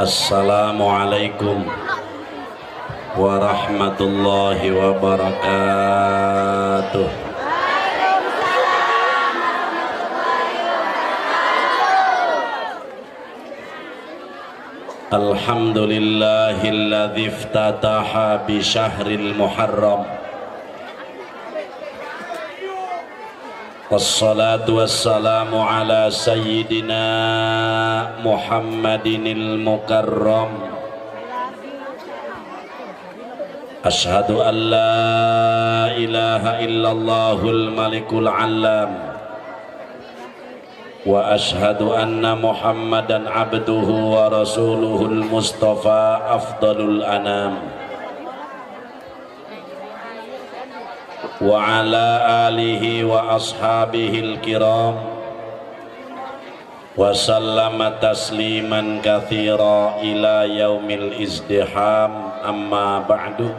Assalamualaikum warahmatullahi wabarakatuh. Alhamdulillahilladzi iftataha bi syahril Muharram. Wassalatu wassalamu ala sayyidina Muhammadinil mukarram. Ashhadu an la ilaha illallahul malikul allam. Wa ashhadu anna Muhammadan abduhu wa rasuluhul mustafa afdalul anam. Wa ala alihi wa ashabihil kiram. Wa sallama tasliman katsira ila yaumil izdiham. Amma ba'du.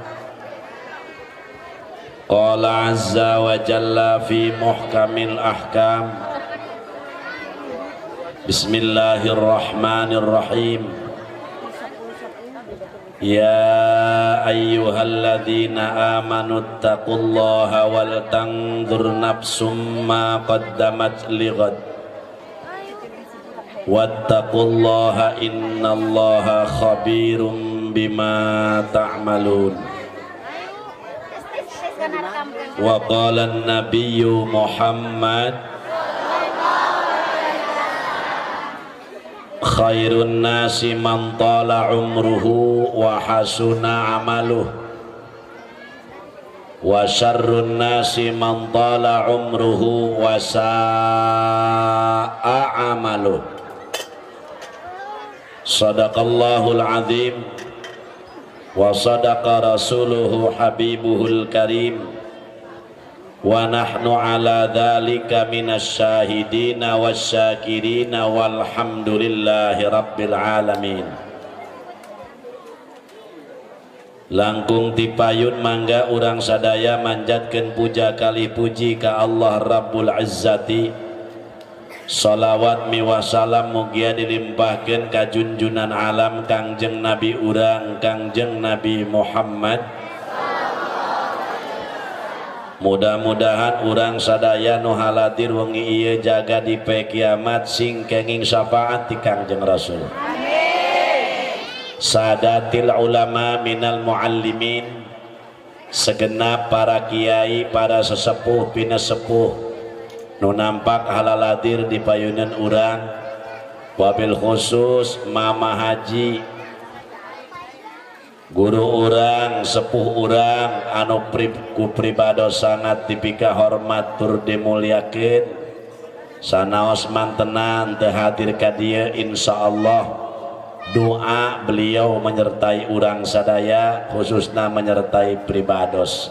Qala azza wa jalla fi muhkamil ahkam. Bismillahirrahmanirrahim. Ya ayyuhalladzina amanu taqullaha wal tanzur nafsum ma qaddamat lighad. Wattaqullaha innallaha khabirum bima ta'malun. Wa qala an-nabiyyu Muhammad khairun nasi man tala umruhu wa hasuna amaluh wa syarrun nasi man tala umruhu wa sa'a amaluh. Sadaqallahul azim wa sadaqa rasuluhu habibuhul karim. Wa nahnu ala dhalika minasyahidina wasyakirina walhamdulillahi rabbil alamin. Langkung tipayun mangga urang sadaya manjatkeun puja kalih puji ka Allah Rabbul Izzati. Salawat miwah salam mugia dilimpahkeun ka junjunan alam Kangjeng Nabi urang Kangjeng Nabi Muhammad. Mudah-mudahan urang sadaya nu haladir wengi ieu jaga di pe kiamat sing kenging syafaat ti Kangjeng Rasul. Amin. Sadatil ulama minal muallimin, segenap para kiai, para sesepuh pinesepuh nu nampak halaladir di payunan urang, wabil khusus Mama Haji guru urang, sepuh urang anu ku pribados sangat dipika hormat tur dimuliakeun, sanaos mantenan teu hadir ka dieu, insyaallah doa beliau menyertai urang sadaya, khususna menyertai pribados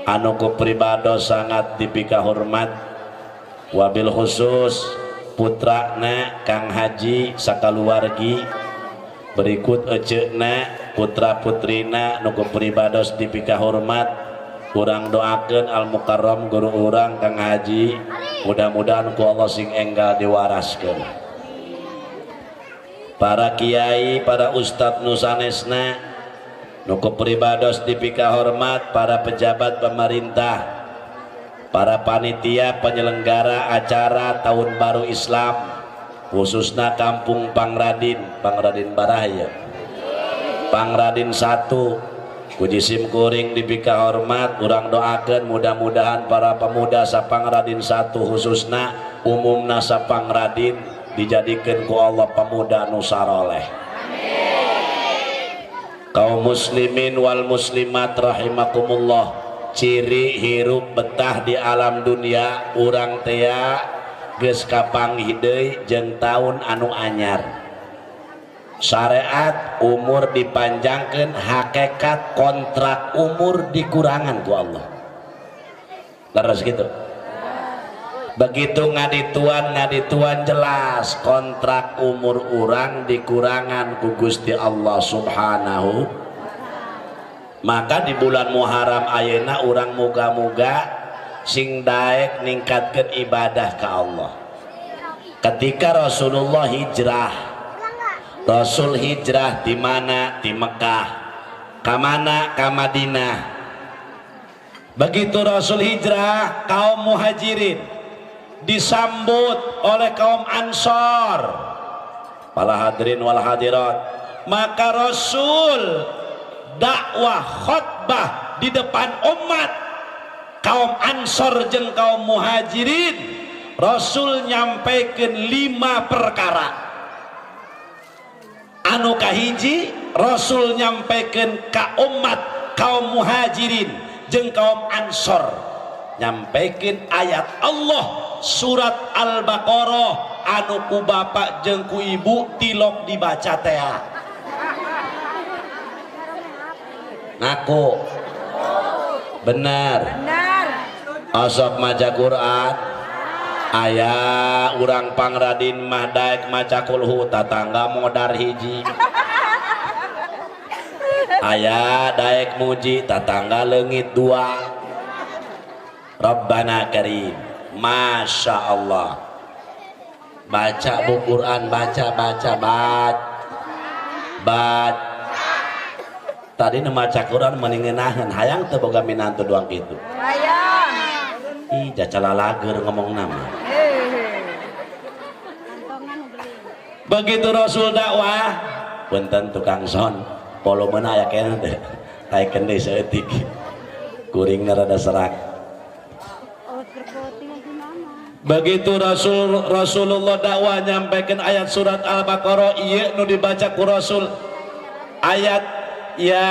anu ku pribados sangat dipika hormat, wabil khusus putrana Kang Haji sakaluargi, berikut eceuna putra putrina nu ku pribados dipika hormat. Urang doakeun al mukarram guru urang Kang Haji, mudah-mudahan ku Allah sing enggal diwaraskeun. Para kiai, para ustadz nu sanesna nu ku pribados dipika hormat, para pejabat pemerintah, para panitia penyelenggara acara Tahun Baru Islam khususna Kampung Pangradin, Pangradin Barahya, Pangradin 1, puji sim kuring dipika hormat. Urang doakeun mudah-mudahan para pemuda sapangradin 1 khususna umumna sapangradin dijadikeun ku Allah pemuda nu saroleh. Kaum muslimin wal muslimat rahimakumullah, ciri hirup betah di alam dunia urang tea geus kapanggih deui jeung taun anu anyar. Syariat umur dipanjangkan, hakikat kontrak umur dikurangan ku Allah. Terus gitu. Begitu ngadituan jelas kontrak umur urang dikurangan ku Gusti Allah Subhanahu. Maka di bulan Muharram ayeuna urang muga-muga sing daek ningkatkeun ibadah ka Allah. Ketika Rasulullah hijrah, Rasul hijrah di mana? Di Mekah. Ka mana? Ka Madinah. Begitu Rasul hijrah, kaum Muhajirin disambut oleh kaum Ansor. Para hadirin wal hadirat, maka Rasul dakwah khutbah di depan umat kaum Ansor jeung kaum Muhajirin. Rasul nyampaikan 5 perkara. Anu kahiji, Rasul nyampaikan ka umat kaum Muhajirin jeung kaum Ansor, nyampaikan ayat Allah surat Al-Baqarah anu ku bapak jeung ku ibu tilok dibaca tea. Ngaku benar. Osok maca Quran aya urang pangradin mah daek maca kulhu tatangga modar hiji. Aya daek muji tatangga leungit 2. Rabbana karim. Masya Allah. Baca buku Quran, baca baca baca baca. Tadi nu maca Quran mendingenaheun hayang teu boga minantu doang kitu. Hayang. Ih, jacala lager ngomong nama. Begitu Rasul dakwah, punten tukang son, volumena aya keneh teh. Taekeun deui saeutik. Kuringna rada serak. Begitu Rasulullah dakwah nyampaikan ayat surat Al-Baqarah, ieu nu dibaca ku Rasul ayat ya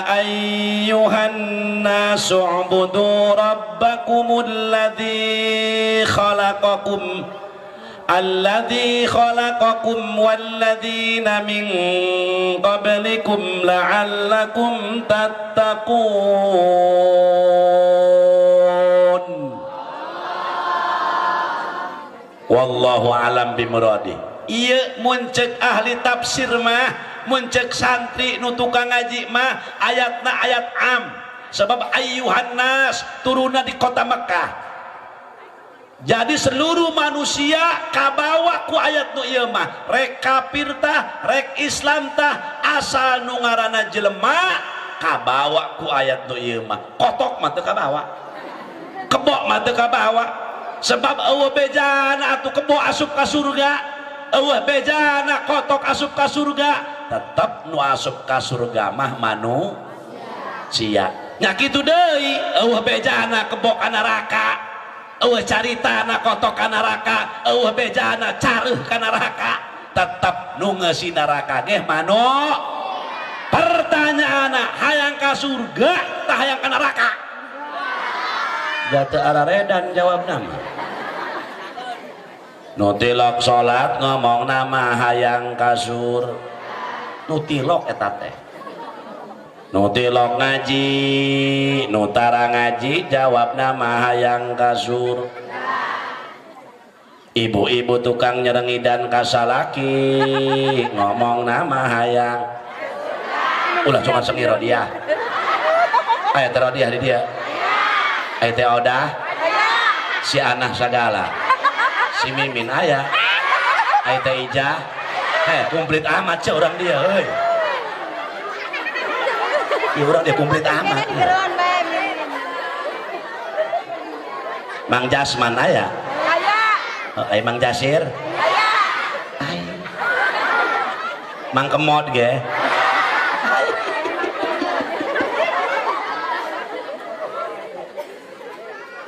ayyuhan nasu ubudu rabbakumul ladzi khalaqakum alladzi khalaqakum walladzina min qablikum la'allakum tattaqun. Wallahu alam bimuradi. Ieu mun ceuk ahli tafsir mah, mun ceuk santri nu tukang ngaji mah, ayatna ayat am. Sebab ayyuhan nas turunna di kota Mekah. Jadi seluruh manusia kabawa ku ayat nu ieu mah, rek kafir tah, rek Islam tah, asal nu ngaranna jelema kabawa ku ayat nu ieu mah. Kotok mah teu kabawa, kebo mah teu kabawa. Sebab eueuh bejana atuh kebo asup ka surga, eueuh bejana kotok asup ka surga, tetep nu asup ka surga mah manusia. Nya kitu deui, eueuh bejana kebo ka neraka, eueuh caritana kotok ka neraka, eueuh bejana careuh ka neraka, tetep nu ngeusi neraka ge manu. Pertanyaanna, hayang ka surga tah hayang ka neraka? Jatuh araredan jawab nama. Nu tilok salat ngomong nama hayang kasur. Nu tilok eta teh. Nu tilok ngaji, nu tara ngaji jawab nama hayang kasur. Ibu-ibu tukang nyerengidan kasalaki ngomong nama hayang. Ulah cuman sengiro dia. Aya teh rodiah di dia. Aya teh odah. Si anah sagala. Si Mimin aya. Aya teh Ijah. Komplit amat cek orang dia euy. Ieu urang dia komplit amat. Mang Jasman aya. Aya Mang Jasir. Aya. Aya. Mang Kemot ge.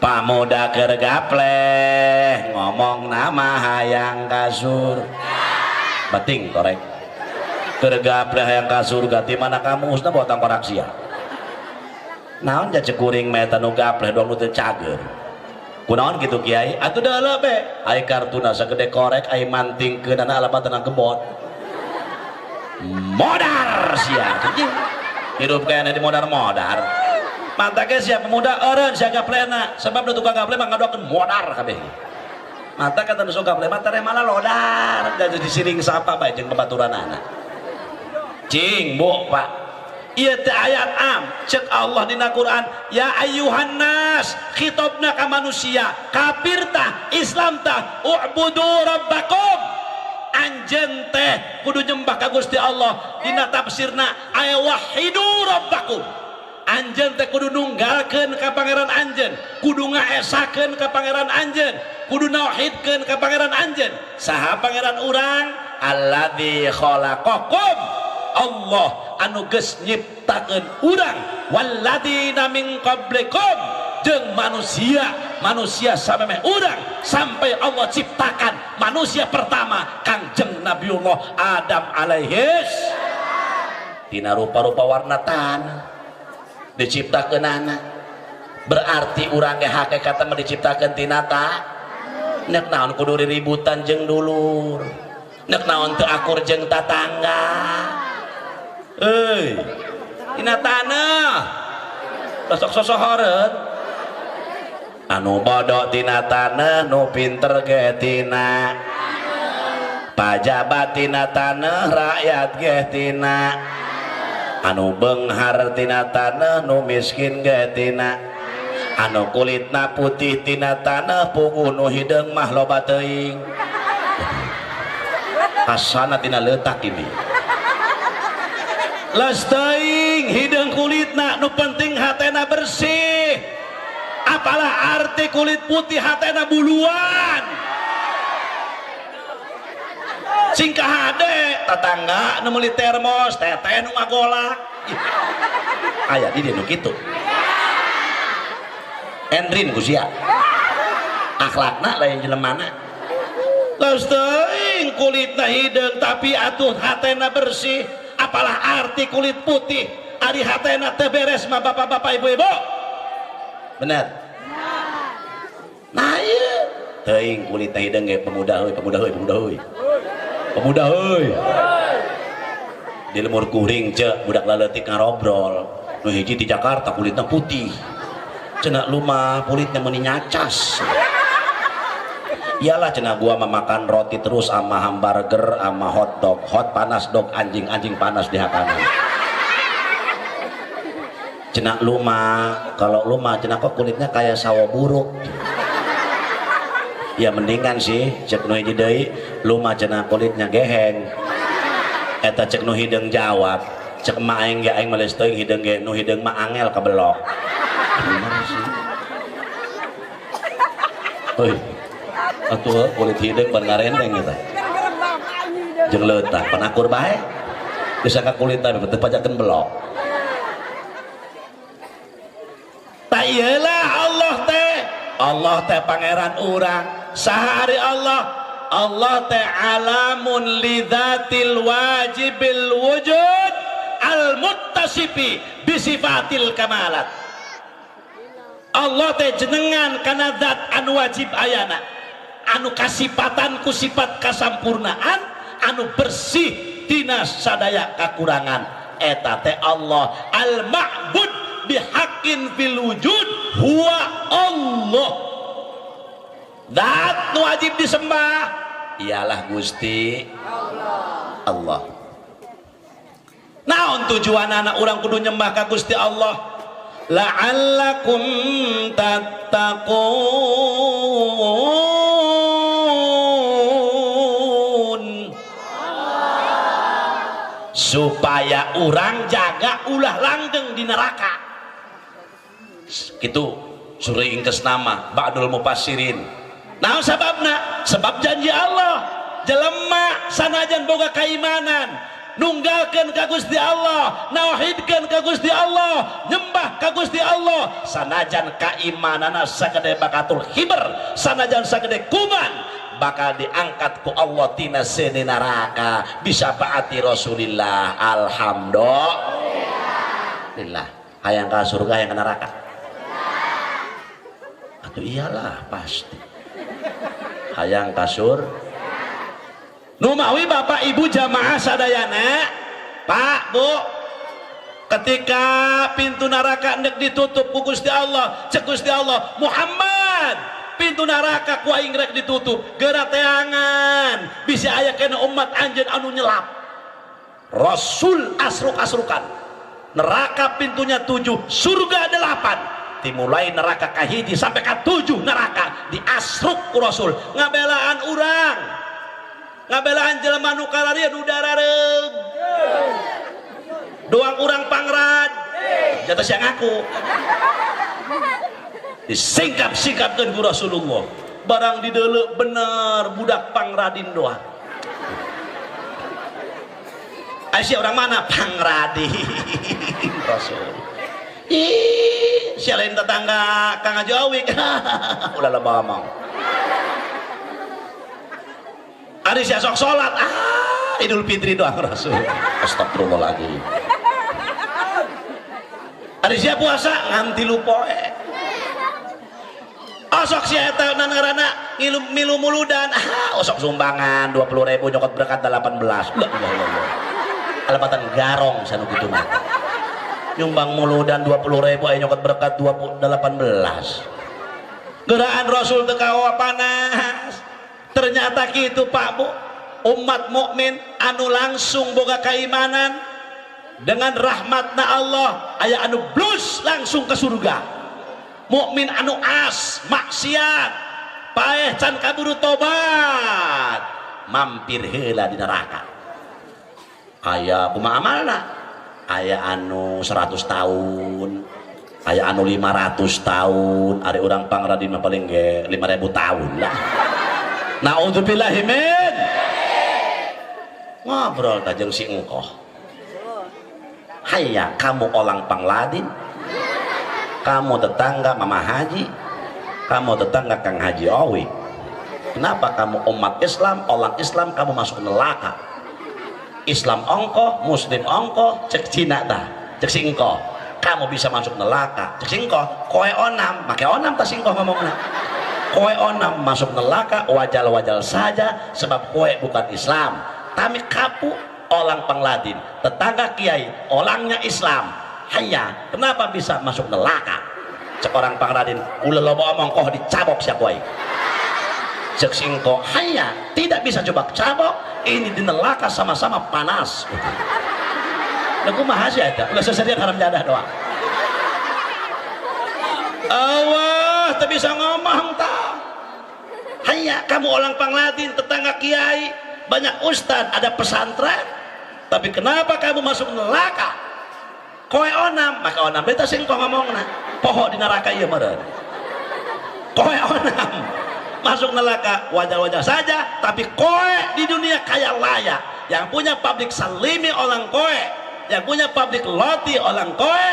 Pamuda keur gapleh ngomong nama hayang kasur. Beting korek. Keur gapleh hayang kasur gati mana kamu usna bawa tangkorak sia. Naon ja cekuring mah eta nu gapleh doang nu teu cager. Kunaon kitu kiai? Atuh deuleu be. Ai kartuna sagede korek ai mantingkeunana alamat tenang kebot. Modar sia. Hidup kayana di modar-modar. Mata ge sia pemuda eureun sia gaplehna sebab nu tukang gapleh mah ngadoakeun modar kabeh. Mata kata nu sok gapleh mah tereh malah lodar jadi disiring sapa bae jeung babaturanana. Cing bu pak, ieu teh ayat am cek Allah dina Quran, ya ayyuhan nas, khitabna ka manusia, kafir tah Islam tah, u'budu rabbakum, anjeun Anjeun teh kudu nyembah ka Gusti Allah. Dina tafsirna aya wahidu rabbakum. Anjeun teh kudu nunggalkeun ka pangeran anjeun, kudu ngaesakeun ka pangeran anjeun, kudu nauhidkeun ka pangeran anjeun. Saha pangeran urang? Alladzi khalaqakum. Allah anu geus nyiptakeun urang, walladzina min qablikum, jeung manusia samemeh urang sampai Allah ciptakan manusia pertama Kangjeng Nabiullah Adam alaihis. Tina rupa-rupa warna tanah diciptakeunana, berarti urang ge hakikatna mah diciptakeun tina tanah. Nek naon kudu riributan jeung dulur, nek naon teu akur jeung tatangga. Euy, tina tanah sok sosohoreun. Anu bodoh tina tanah, nu pinter ge tina, pajabat tina tanah, rakyat ge tina, anu beunghar tina tanah, nu miskin ge tina, anu kulitna putih tina tanah, puguh nu hideung mah loba teuing. Asana tina leutak ini. Las teuing hideung kulitna, nu penting hatena bersih. Apalah arti kulit putih hatena buluan. Singkah hade tetangga nu meuli termos teteh nu ngagolak. Aya di dieu nu kitu. Endrin ku sia. Akhlakna lain jelemana. Laos teuing kulitna hideung tapi atuh hatena bersih. Apalah arti kulit putih ari hatena teu beres mah bapak-bapak ibu-ibu. Bener? Nah ieu teuing kulitna hideung ge pemuda heuy, pemuda heuy, pemuda heuy. Pemuda heuy. Di lemur kuring cek budak laleutik ngarobrol. Nu hiji di Jakarta kulitna putih. Cenah lu mah kulitnya meuni nyacas. Iyalah cenah gua mah makan roti terus sama hamburger sama hotdog, hot panas dog, anjing-anjing panas di hakanan. Cenah lu mah, kalau lu mah cenah kok kulitnya kayak sawo buruk. Ya mendingan sih cek nu hiji deui, lu mah cenah kulitnya geheng. Eta cek nu hideung jawab, cek emak aing ge aing mah leus teuing hideung ge, nu hideung mah angel kabelok. Bener sih. Heuy. Atuh kulit hideung pan ngarendeng eta. Jeung leutak pan akur bae. Disangka kulitna teu pajakeun belok. Tak iyalah Allah teh. Allah teh pangeran urang. Saha ari Allah? Allah teh alamun lidzatil wajibil wujud al muttasifi bisifatil kamalat. Allah teh jenengan kana zat anu wajib ayana, anu kasipatan ku sifat kasampurnaan, anu bersih tina sadaya kakurangan. Eta teh Allah al ma'bud bihaqqin fil wujud huwa Allah. Zat nu wajib disembah ialah Gusti Allah. Allah. Naon tujuan anak urang kudu nyembah ka Gusti Allah? La'allakum tattaqun. Supaya urang jaga ulah langgeng di neraka. Gitu surah ingkes nama Ba'dul Mufassirin. Naon sababna? Sebab janji Allah, jelema sanajan boga keimanan, nunggalkeun ka Gusti Allah, nauhidkeun ka Gusti Allah, nyembah ka Gusti Allah, sanajan kaimanana sagede bakatul hiber, sanajan sagede kuman, bakal diangkat ku Allah tina seuni neraka bisyafaati Rasulillah. Alhamdulillah. Hayang ka surga hayang ka neraka? Atuh iyalah pasti. Hayang ka surga. Numawi bapak ibu jamaah sadayana, pak bu, ketika pintu neraka hendak ditutup ku Gusti Allah, cek Gusti Allah, Muhammad, pintu neraka ku aing rek ditutup, geura teangan, bisi aya kena umat anjeun anu nyelap. Rasul asruk-asrukan, neraka pintunya 7, surga 8. Dimulai neraka kahiji sampai ka 7 neraka diasruk ku Rasul, ngabelaan urang, Ngabelaan jelema nu kalaria nu darareug. Doang urang Pangrad. Jatuh siang aku. Disingkap-singkapkeun ku Rasulullah. Barang dideuleu bener budak Pangradin doang. Aisyah orang mana? Pangradin. Rasul. Ih, sia lain tetangga Kang Haji Awik. Ulah loba omong. Ari sia sok salat, ah, Idul Fitri doang Rasul. Astagfirullahaladzim. Ari sia puasa ngan 3 poe. Osok sia eta ngaranna ngilu milu muludan, ah, osok sumbangan 20.000 nyokot berkat 18. La ilaha illallah. Alepatan garong sanu kitu mah. Nyumbang muludan 20.000 aya nyokot berkat 18. Geraan Rasul teu kawa panas. Ternyata kitu Pak Bu, umat mukmin anu langsung boga keimanan dengan rahmatna Allah aya anu blus langsung ke surga. Mukmin anu as maksiat paeh can kaburu tobat mampir heula di neraka. Aya kumaha amalna? Aya anu 100 tahun, aya anu 500 tahun, ari urang Pangradin mah paling ge 5000 tahun lah. Naudzubillahi min. Ngobrol ta jeung si engkoh. Hayya kamu orang Pangladin, kamu tetangga Mama Haji, kamu tetangga Kang Haji Owi. Kenapa kamu umat Islam, orang Islam kamu masuk neraka? Islam ongkoh, Muslim ongkoh, cek Cina ta, cek si engkoh. Kamu bisa masuk neraka, cek si engkoh. Koe onam, make onam ta si engkoh ngomongna. Koe onam masuk neraka wajal-wajal saja sebab koe bukan Islam. Kami kapu orang Pangladin, tetangga kiai, orangnya Islam. Hanya kenapa bisa masuk neraka? Cek orang Pangradin, ulah loba omong koh dicabok sia koe. Cek si engkoh, hanya tidak bisa coba cabok, ini di neraka sama-sama panas. Lah kumaha sia eta? Ulah seserian haram jadah doang. Allah, teu bisa ngomong ta. Hanya kamu orang Pangladin, tetangga kiai, banyak ustad, ada pesantren, tapi kenapa kamu masuk neraka? Koe onam, maka onam beta sing kok ngomongna. Poho di neraka ieu meureun. Koe onam masuk neraka wajar-wajar saja, tapi koe di dunia kaya layak. Yang punya pabrik salimi orang koe, yang punya pabrik roti orang koe,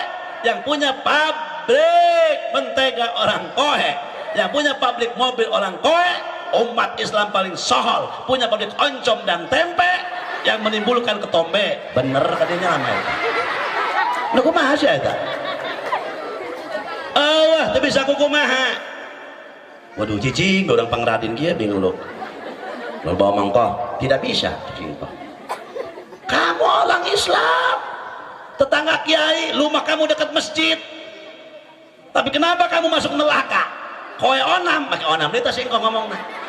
yang punya pabrik mentega orang koe, yang punya pabrik mobil orang koe. Umat Islam paling sohol punya pabrik oncom dan tempe yang menimbulkan ketombe. Bener katanya lama itu. Nah kumaha sih eta? Allah teu bisa kumaha. Waduh cicing orang Pangradin kieu bingung lu. Loba mangkoh tidak bisa cicing. Kamu orang Islam, tetangga kiai, rumah kamu dekat masjid. Tapi kenapa kamu masuk neraka? Koe onam, make onam dia sing ngomongna.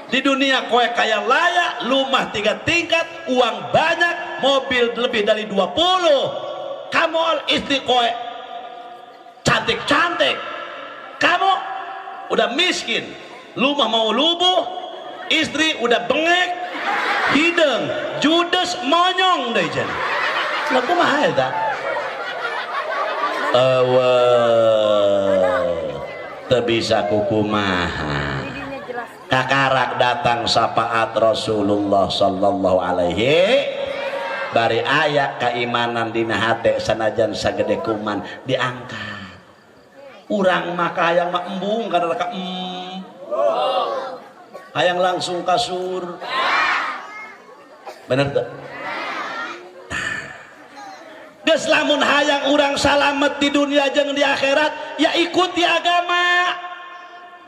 Di dunia koe kaya layak, rumah 3 tingkat, uang banyak, mobil lebih dari 20. Kamu istri koe cantik-cantik. Kamu udah miskin, rumah mau lubuh, istri udah bengek, hidung, judes, monyong deh jen. Lah kumaha eta? Teu bisa kukumaha. Kakarak datang syafaat Rasulullah sallallahu alaihi bari aya keimanan dina hate sanajan sagede kuman diangkat. Urang maka hayang mah embung kana raka hayang langsung kasur. Bener teu? Geus lamun hayang urang salamet di dunia jeung di akhirat, ya ikuti agama.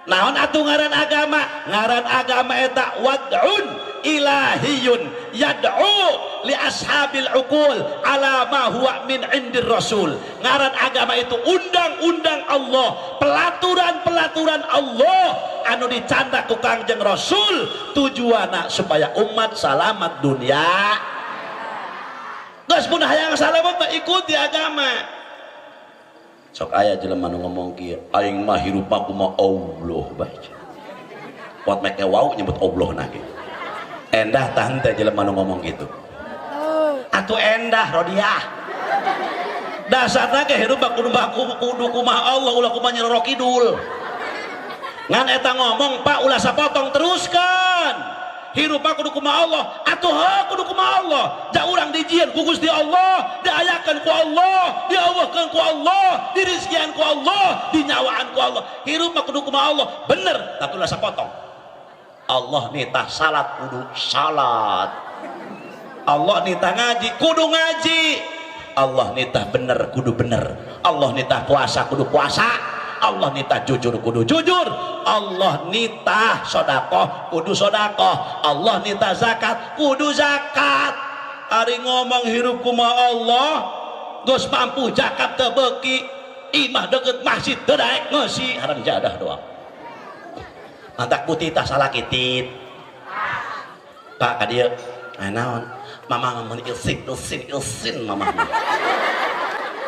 Naon atuh ngaran agama? Ngaran agama eta wad'un ilahiyun yad'u li ashabil uqul ala ma huwa min indir rasul. Ngaran agama itu undang-undang Allah, pelaturan-pelaturan Allah anu dicandak ku Kangjeng Rasul, tujuanna supaya umat salamat dunia. Geus mun hayang salamet mah ikuti agama. Sok aya jelema nu ngomong kieu, aing mah hirup mah kumaha Allah bae. Kuat make wau nyebut Allah na ge. Endah tah henteu jelema nu ngomong gitu. Atuh endah rodiah. Dasarna ge hirup kudu kudu kumaha Allah ulah kumaha Nyi Roro Kidul. Ngan eta ngomong Pak ulah sapotong teruskan. Hirup kudu kumaha Allah, atuh heuh kudu kumaha Allah. Ja urang dijieun ku Gusti Allah, diayakeun ku Allah, diaweuhkeun ku Allah, dirizkian ku Allah, dinyawaan ku Allah. Hirup mah kudu kumaha Allah, bener tapi ulah sapotong. Allah nitah salat kudu salat. Allah nitah ngaji kudu ngaji. Allah nitah bener kudu bener. Allah nitah puasa kudu puasa. Allah nitah jujur kudu jujur. Allah nitah sodakoh kudu sodakoh. Allah nitah zakat kudu zakat. Ari ngomong hirup kumaha Allah, geus mampu zakat teu beuki, imah deket masjid teu daek ngeusi, haram jadah doang. Mantak putih tah salah kitit. Pak ka dieu, aya naon? Mama ngomong isin isin isin mama.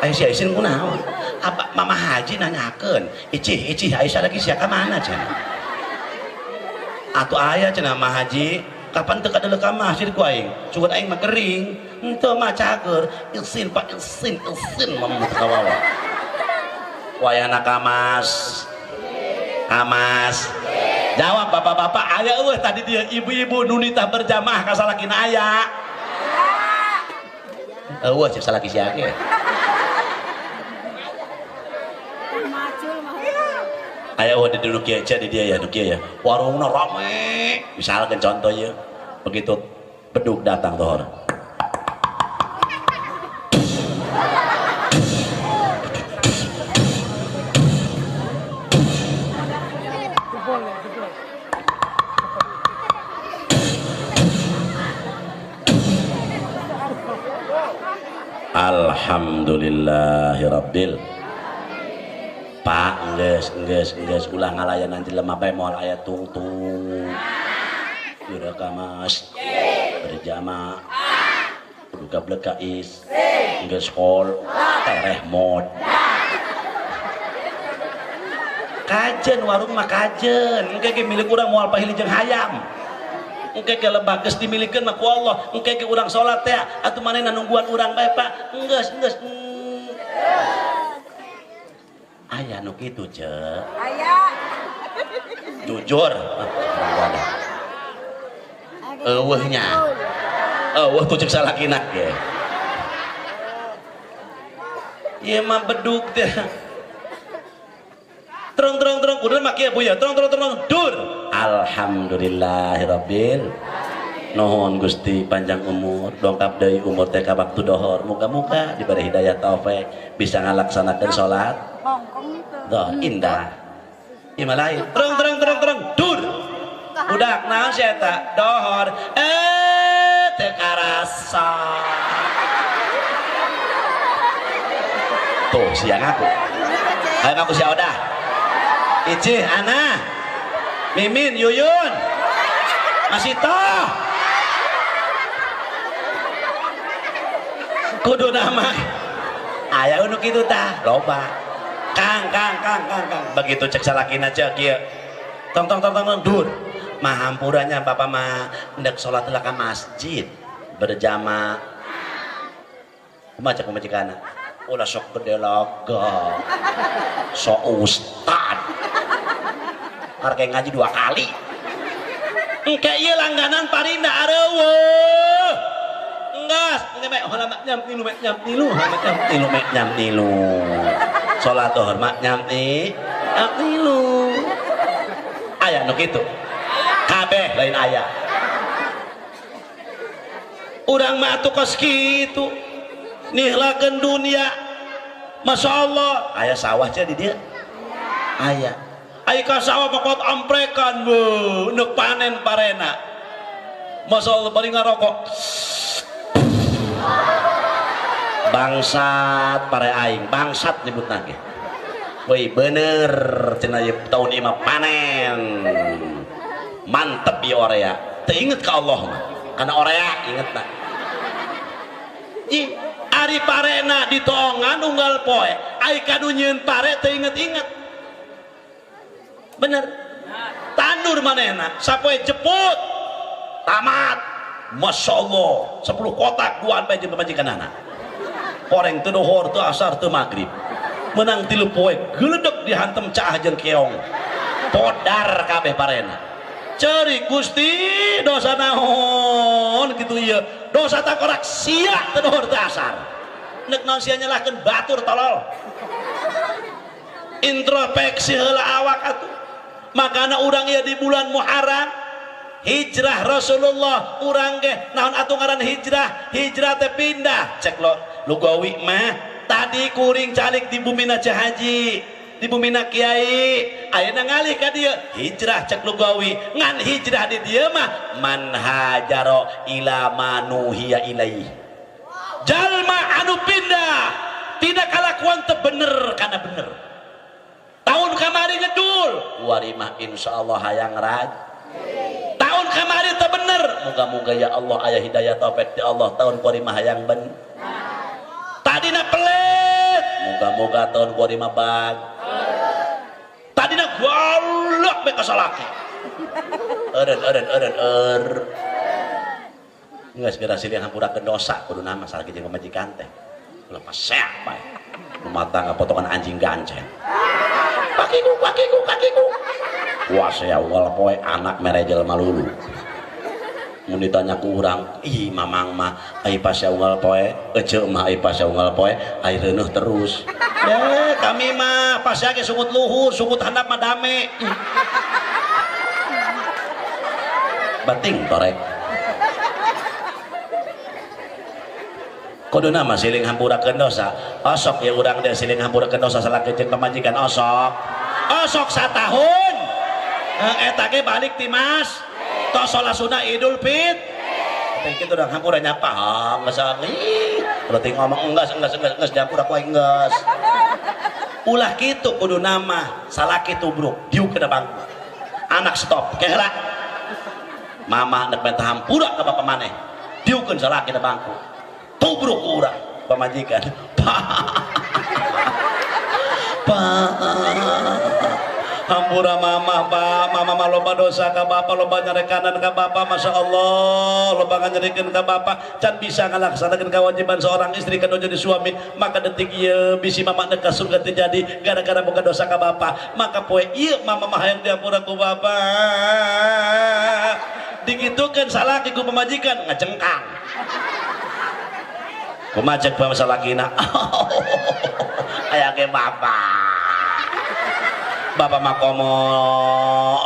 Ayo si Aisin kunaon? Apa mama haji nanyakeun, icih icih Aisyah lagi sia ka mana cenah? Atuh aya cenah mama haji, kapan teu kadeuleu ka masjid ku aing? Cuman aing mah kering, henteu mah cager, isin Pak isin isin mama teu kawawa. Wayahna ka mas. Kamas. Jawab bapak-bapak, aya eueuh tadi dia ibu-ibu nu nitah berjamaah ka salakina aya. Eueuh cek salaki sia ge. Aya eueuh di nu kieu di dia ya, nu kieu ya. Warungna rame. Misalkan contoh ieu, begitu bedug datang tohor. Alhamdulillahirabbil. Pak geus geus geus ulah ngalayanan jelema bae moal aya tungtung. Geura ka mas. Berjamaah. Kudu gablek ka is. Geus kol tereh mod. Kajen warung mah kajen, engke ge milik urang moal pahili jeung hayam. Engke ge lebah geus dimilikeun mah ku Allah, engke ge urang salat teh atuh manehna nungguan urang bae Pak. Geus geus. Aya nu kitu ce. Aya. Jujur. Eueuh nya. Eueuh tuh cek salakina ge. Ieu mah bedug teh. Terong terong terong kudu mah kieu Bu ya. Terong terong terong dur. Alhamdulillahirabbil. Nuhun Gusti panjang umur, dongkap deui umur teh ka waktu dohor. Muga-muga diberi hidayah taufik bisa ngalaksanakeun salat. Doh indah. Ieu mah lain. Terong terong terong terong dur. Budak naon sia eta? Dohor. Eh teu karasa. Tuh sia ngaku. Ayo ngaku sia odah. Icih, Ana, Mimin, Yuyun, Masih toh. Kudu nama. Aya nu kitu tah, loba. Kang, kang, kang, kang, kang. Begitu cek salakina cek kieu. Tong tong tong tong dur. Mah hampurannya bapak mah hendak salat lah ka masjid berjamaah. Kumaha cek pamajikanna? Ulah sok gede laga. Sok ustad. Harga ngaji 2 kali. Engke ieu langganan parinda areueuh. Enggas, engke mek hola mak nyam tilu mek nyam tilu, mek nyam tilu mek nyam tilu. Salat zuhur mak nyam nyam tilu. Aya nu kitu. Kabeh lain aya. Urang mah atuh kos kitu. Nihlakeun dunia. Masya Allah, aya sawah cenah di dieu. Aya. Aya ka sawah pokot amprekan beuh, neuk panen parena. Masya Allah bari ngarokok. Bangsat pare aing, bangsat nyebutna ge. Woi bener cenah ieu taun ieu mah panen. Mantep ieu orea. Teu inget ka Allah mah. Kana orea ingetna. Ih, ari parena ditoongan unggal poe, ai kadu nyieun pare teu inget-inget. Bener. Tandur manehna sapoe jeput. Tamat. Masya Allah, 10 kotak duaan bae jeung pamajikanana. Horeng teu dohor, teu asar, teu magrib. Menang 3 poe geledek dihantem caah jeung keong. Podar kabeh parena. Ceurik Gusti dosa naon kitu ieu. Dosa tangkorak sia teu dohor teu asar. Nek naon sia nyalahkeun batur tolol. Introspeksi heula awak atuh. Makana urang ieu di bulan Muharram hijrah Rasulullah urang ge naon atuh ngaran hijrah? Hijrah teh pindah. Cek lo lugawi mah tadi kuring calik di bumina Ceu Haji, di bumina Kiai, ayeuna ngalih ka dieu hijrah cek lugawi. Ngan hijrah di dieu mah man hajaro ila manuhiya ilaihi. Jalma anu pindah tidak kalakuan teu bener kana bener. Tahun kamari ngedul, warimah insyaallah hayang raj. Tahun kamari teu bener, muga-muga ya Allah aya hidayah taufik ti Allah tahun kuari mah hayang ben. Tadina pelit, muga-muga tahun kuari mah bag. Tadina galak bae ka salaki. Eureun eureun eureun eur. Geus geura silih hampurakeun dosa kudu nama salaki jeung pamajikan teh. Ulah paseak bae. Mata ngapotongan anjing gancen. Kakiku, kakiku, kakiku. Wah, saya unggal poe anak mere jelema lulu. Mun ditanya ku urang, ih mamang mah ai pas unggal poe, ece mah ai pas unggal poe, ai reuneuh terus. Ya, kami mah pas ge sungut luhur, sungut handap mah dame. Bating torek. Kuduna mah siling hampurakeun dosa. Osok ya urang teh siling hampurakeun dosa salaki jeung pamajikan osok. Osok satahun. Eta ge balik ti Mas. Tos salat sunah Idul Fitri. Teh kitu urang hampura nya paham geus ih. Berarti ngomong enggeus enggeus enggeus enggeus dihampura ku aing enggeus. Ulah kitu kuduna mah salaki tubruk diuk kana bangku. Anak stop ke heula. Mama nek minta hampura ka bapa maneh. Diukeun salaki na bangku. Tubruk urang pamajikan. Pak, hampura mama pak, mama mah loba dosa ka bapa, loba nyarekanan ka bapa, masya Allah, loba nganyerikeun ka bapa, can bisa ngalaksanakeun kewajiban seorang istri kana jadi suami, maka detik ieu bisi mama nek ka surga teu jadi gara-gara boga dosa ka bapa, maka poe ieu mama mah hayang dihampura ku bapa. Digitukeun salaki ku pamajikan ngacengkang. Kumaha cek bae salakina? Aya ge bapa. Bapak mah komo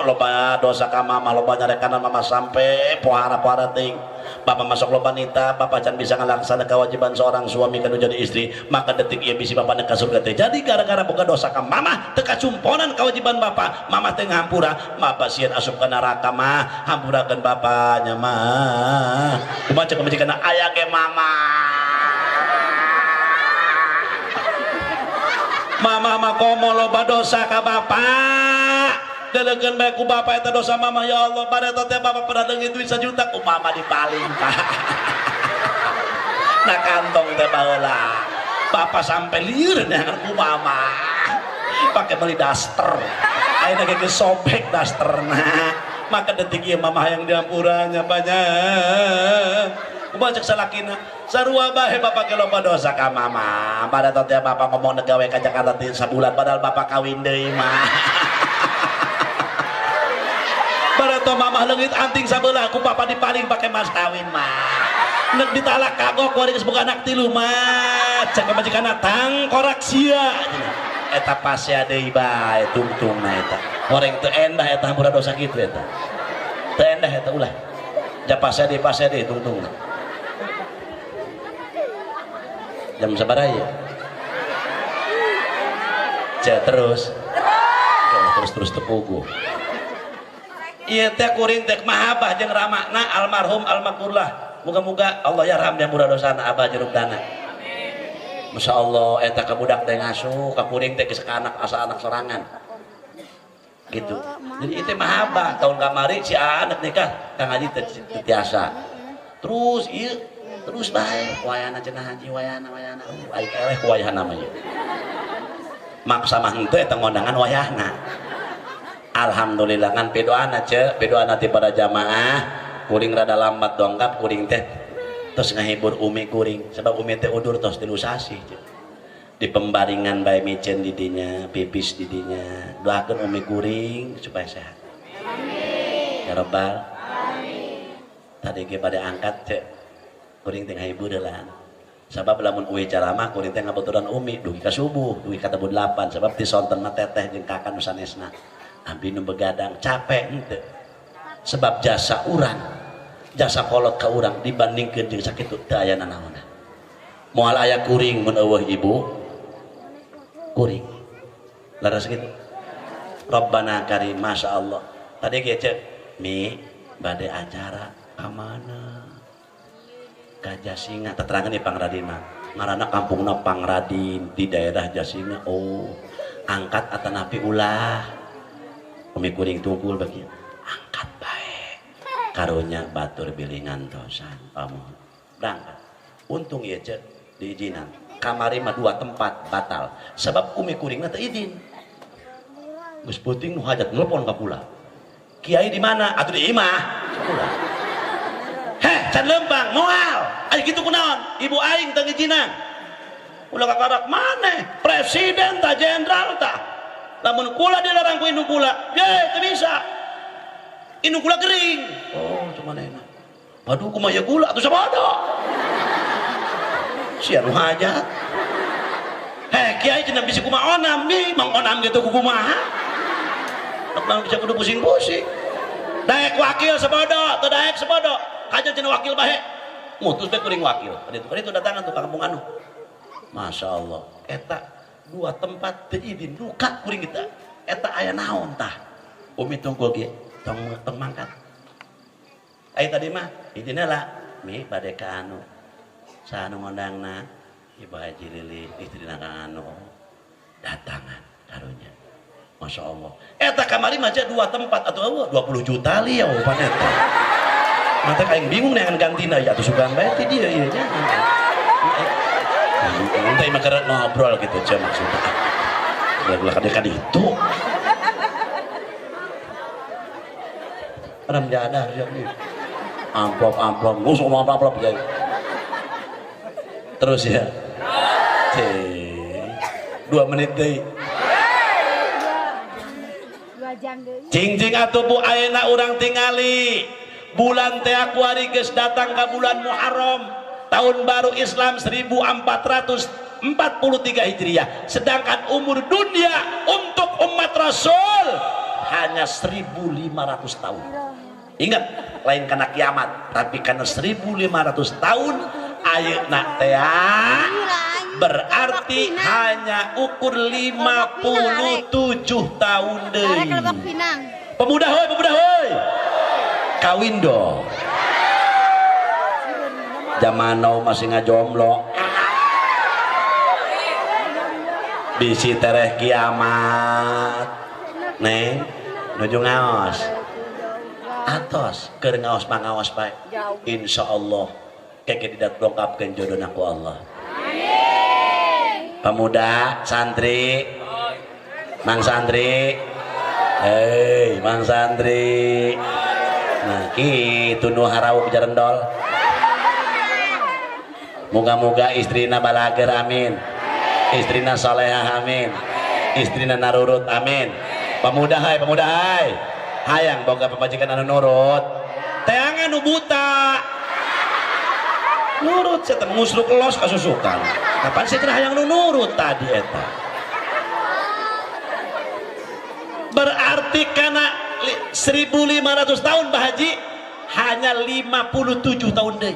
loba dosa ka mama, loba nyarekanan mama sampai pohara-pohara ting. Bapak masuk loba nita, bapak can bisa ngalaksanakan kewajiban seorang suami kanu jadi istri, maka detik ieu bisi bapak nek ka surga teh. Jadi gara-gara boga dosa ka mama, teu kacumponan kewajiban bapak, mama teh ngahampura, bapak sieun asup ka neraka mah, hampurakeun bapaknya mah. Kumaha cek pamajikan aya ge mama. Mama mah komo loba dosa ka bapak. Delegeun bae ku bapak eta dosa mama ya Allah, bare teh bapak pernah leungit duit 1 juta ku mama dipaling pak. Na kantong teh baheula. Bapak sampai lieur neangan ku mama. Pake beli daster. Ayeuna ge geus sobek dasterna. Maka detik ieu mama hayang diampuranya banyak. Kumaha cek salakina? Sarua bae bapak ge loba dosa ka mama. Pada teh bapak ngomong negawe ka Jakarta teh sabulan padahal bapak kawin deui mah. Pada teh mama leungit anting sabelah ku bapak dipaling pake mas kawin mah. Nek ditalak kagok wari geus boga anak 3 mah. Cek pamajikanna tangkorak sia. Eta pasea deui bae tungtungna eta. Horeng teu endah eta hampura dosa kitu eta. Teu endah eta ulah. Ja pasea deui tungtungna. Jam sabaraha ya? Ja terus. Terus terus tepugu. Ieu teh kuring teh mahabah jeung ramana almarhum almakurlah. Muga-muga Allah yarham yang murah dosana abah jeruk dana. Masya Allah eta ka budak teh ngasuh ka kuring teh geus ka anak asa anak sorangan. Gitu. Jadi itu mahabah tahun kamari si anak nikah Kang Haji teh tiasa. Terus ieu terus bae wayana cenah haji wayana wayana aing eleh wayana mah ieu. Maksa mah henteu eta ngondangan wayahna. Alhamdulillah ngan pidoana ceu, pidoana ti para jamaah. Kuring rada lambat dongkap kuring teh terus ngahibur umi kuring sebab umi teh udur tos 3 sasih di pembaringan bae miceun di dinya pipis di dinya doakeun umi kuring supaya sehat. Amin. Ya robbal alamin. Tadi ge bade angkat cek kuring teh ngahibur heulaan sabab lamun uwe ceramah kuring teh ngabaturan umi dugi ka subuh dugi ka tabu 8 sabab ti sonten mah teteh jeung kakak nu sanesna abdi nu begadang capek henteu sebab jasa urang jasa kolot ka urang dibandingkeun jeung sakitu teu aya nanaonan moal aya kuring mun eueuh ibu kuring laras gitu. Rabbana karim masya Allah. Tadi ge cek mi bade acara ka mana ka Jasinga teterangan di Pangradin mah ngaranna kampungna Pangradin di daerah Jasinga. Oh angkat atanapi ulah umi kuring tungkul bagi angkat bae karunya batur bilingan tosan pamuhun berangkat. Untung ya cek diizinan kamari mah 2 tempat batal sebab umi kuringna teu izin. Geus peuting nu hajat nelpon ka kula. Kiai di mana? Atuh di imah. Kula. Heh, can lempang moal. Aya kitu kunaon? Ibu aing teu ngizinan. Ulah kakarak maneh, presiden ta jenderal ta. Lamun kula dilarang ku indung kula, ye teu bisa. Indung kula gering. Oh, cuman enak. Waduh kumaha ye kula atuh sabodo. Sia nu hajat. Heh, kiai cenah bisi kumaha onam nih, mang onam gitu ku kumaha. Lamun bisa kudu pusing-pusing. Daek wakil sabodo, teu daek sabodo. Kajen cenah wakil bae. Mutus teh kuring wakil. Kaditu datangan tuh ka kampung anu. Masya Allah, eta 2 tempat teu izin duka kuring kita. Eta aya naon tah? Umi tungkul ge tong tong mangkat. Aya tadi mah izin heula mi bade ka anu. Saha nu ngondangna? Ibu Haji Lili, istrina Kang Anu. Datangan karunya. Masya Allah. Eta kamari mah 2 tempat atuh eueuh 20 juta li ya pan eta. Mata aing bingung neangan gantina ya atuh sugan bae ti dieu ieu nya. Entah mah keur ngobrol gitu cenah maksudna. Ulah kade ka ditu. Ram jadah sia ieu. Amplop-amplop, ngusuk amplop jadi. Terus ya. Cing. 2 menit deui. 2 jam deui. Cing-cing atuh bu ayeuna urang tingali. Bulan teh Akuari geus datang ka bulan Muharram. Tahun baru Islam 1443 Hijriah. Sedangkan umur dunia untuk umat Rasul hanya 1500 tahun. Ingat, lain karena kiamat, tapi karena 1500 tahun ayeuna teh berarti hanya ukur 57 tahun deui. Pemuda hoi, pemuda hoi. Kawin dong. Zaman now masih ngajomblo. Bisi tereh kiamat. Neng, nuju ngaos. Atos keur ngaos pangaos bae. Insyaallah keke tidak dongkapkeun jodohna ku Allah. Amin. Pemuda, santri. Mang santri. Hei, Mang santri. Nah, kitu nu harauk jarendol. Moga-moga istrina balager amin. Istrina solehah amin. Istrina narurut amin. Pemuda hai, pemuda hai. Hayang boga pamajikan anu nurut. Teangan nu buta. Nurut setan musruk los kasusukan. Kapan sih cenah hayang nu nurut tadi eta. Berarti karena 1500 tahun Bah Haji hanya 57 tahun deui.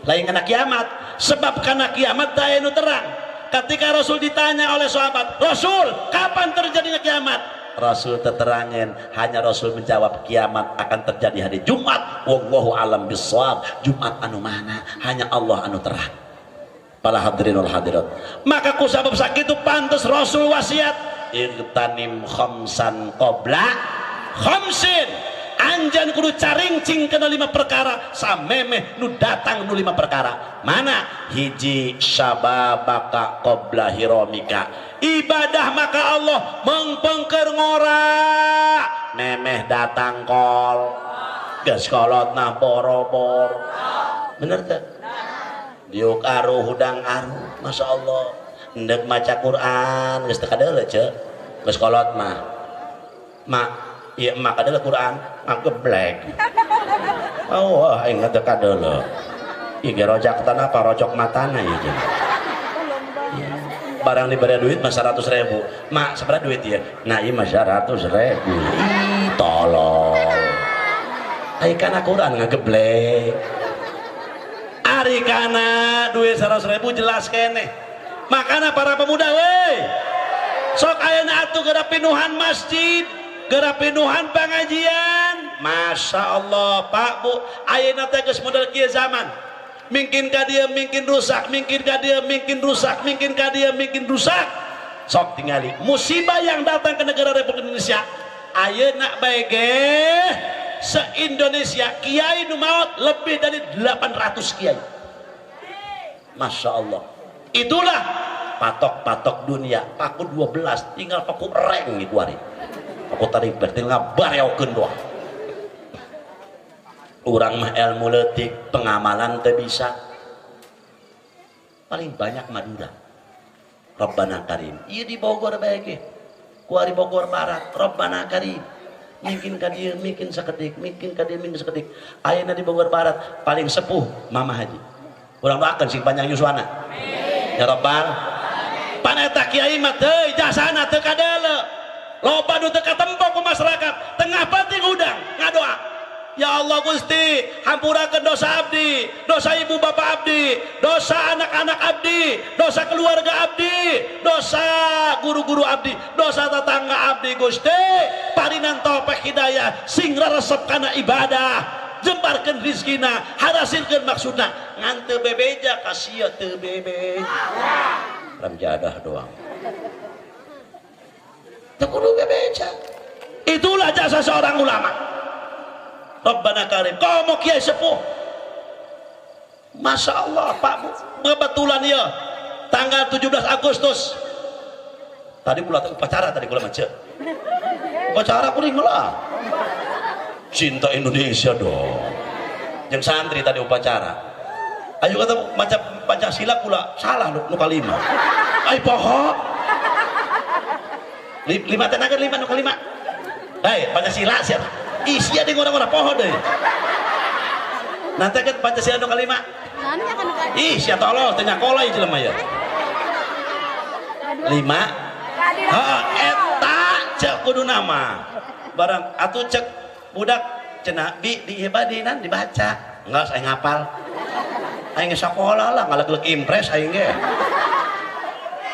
Lain karena kiamat, sebab karena kiamat teh anu terang. Ketika Rasul ditanya oleh sahabat, Rasul, kapan terjadinya kiamat? Rasul teterangin, hanya Rasul menjawab kiamat akan terjadi hari Jumat. Wallahu alam bissawab. Jumat anu mana? Hanya Allah anu terang. Para hadirin wal hadirat. Maka kusabab sakitu pantes Rasul wasiat, irtanim khamsan qabla khamsin. Anjan kudu caringcing kena 5 perkara samemeh nu datang nu 5 perkara. Mana? Hiji syababaka qabla hiromika. Ibadah maka Allah mengpengker ngora memeh datang kol. Geus kolotna boro-boro. Bener teu? Diuk aruh hudang aruh, Masya Allah. Endek maca Quran geus teu kadeuleu ceu. Geus kolot mah. Mak, ieu emak kadeuleu Quran, ngageblek. Oh, aing teu kadeuleu. Ieu ge rojak tanah apa rojok matana ieu jeung. Barang diberi duit mah 100.000. Mak, seberapa duit ya? Nah, ieu mah 100.000. Ih, tolol. Ai kana Quran ngageblek. Ari kana duit 100.000 jelas keneh. Makana para pemuda we. Sok ayeuna atuh geura pinuhan masjid, geura pinuhan pengajian. Masya Allah, Pak Bu, ayeuna teh geus model kieu zaman. Mingkin ka dieu mingkin rusak, mingkin ka dieu mingkin rusak, mingkin ka dieu mingkin rusak. Sok tingali musibah yang datang ke negara Republik Indonesia. Ayeuna bae ge se-Indonesia kiai nu maot lebih dari 800 kiai. Masya Allah. Itulah patok-patok dunia, paku 12 tinggal paku reng iku ari. Paku tarik tinggal bareokeun doang. Urang mah ilmu leutik, pengamalan teu bisa. Paling banyak Madura. Rabbana Karim. Ieu di Bogor bae ge. Kuari Bogor Barat, Rabbana Karim. Mungkin ka dieu mungkin sakedik, mungkin ka dieu mungkin sakedik. Ayeuna di Bogor Barat paling sepuh Mama Haji. Urang doakeun sing panjang yuswana. Amin. Ya Rabbal. Pan eta kiai mah teu jasana teu kadeuleu. Loba nu teu katempo ku masyarakat, tengah penting udang ngadoa. Ya Allah Gusti, hampurakeun dosa abdi, dosa ibu bapak abdi, dosa anak-anak abdi, dosa keluarga abdi, dosa guru-guru abdi, dosa tetangga abdi Gusti. Parinan taufik hidayah, sing resep kana ibadah, jembarkeun rizkina, harasilkeun maksudna. Ngan teu bebeja ka sia teu bebeja. Ramjadah doang. Teu kudu bebeja. Itulah jasa seorang ulama. Rabbana Karim, komo kiai sepuh. Masya Allah Pak Bu, kebetulan ya tanggal 17 Agustus. Tadi kula upacara tadi kula maca. Upacara kuring lah. Cinta Indonesia dong. Jeung santri tadi upacara. Ayo kata maca Pancasila kula salah nu kalima. Ai poho. Lima tenaga lima nu kalima. Hei, Pancasila siapa? Ih, sia deui ngora-ngora poho deui. Nanti kan Pancasila nu kalima. Ih, sia tolol teu nyakola ieu jelema ya. 5. Heeh, eta cek kudu nama. Barang atuh cek budak cenah bi di ieu badinan dibaca. Enggak saya ngapal. Aing sakola lah ngalegleg impres aing ge.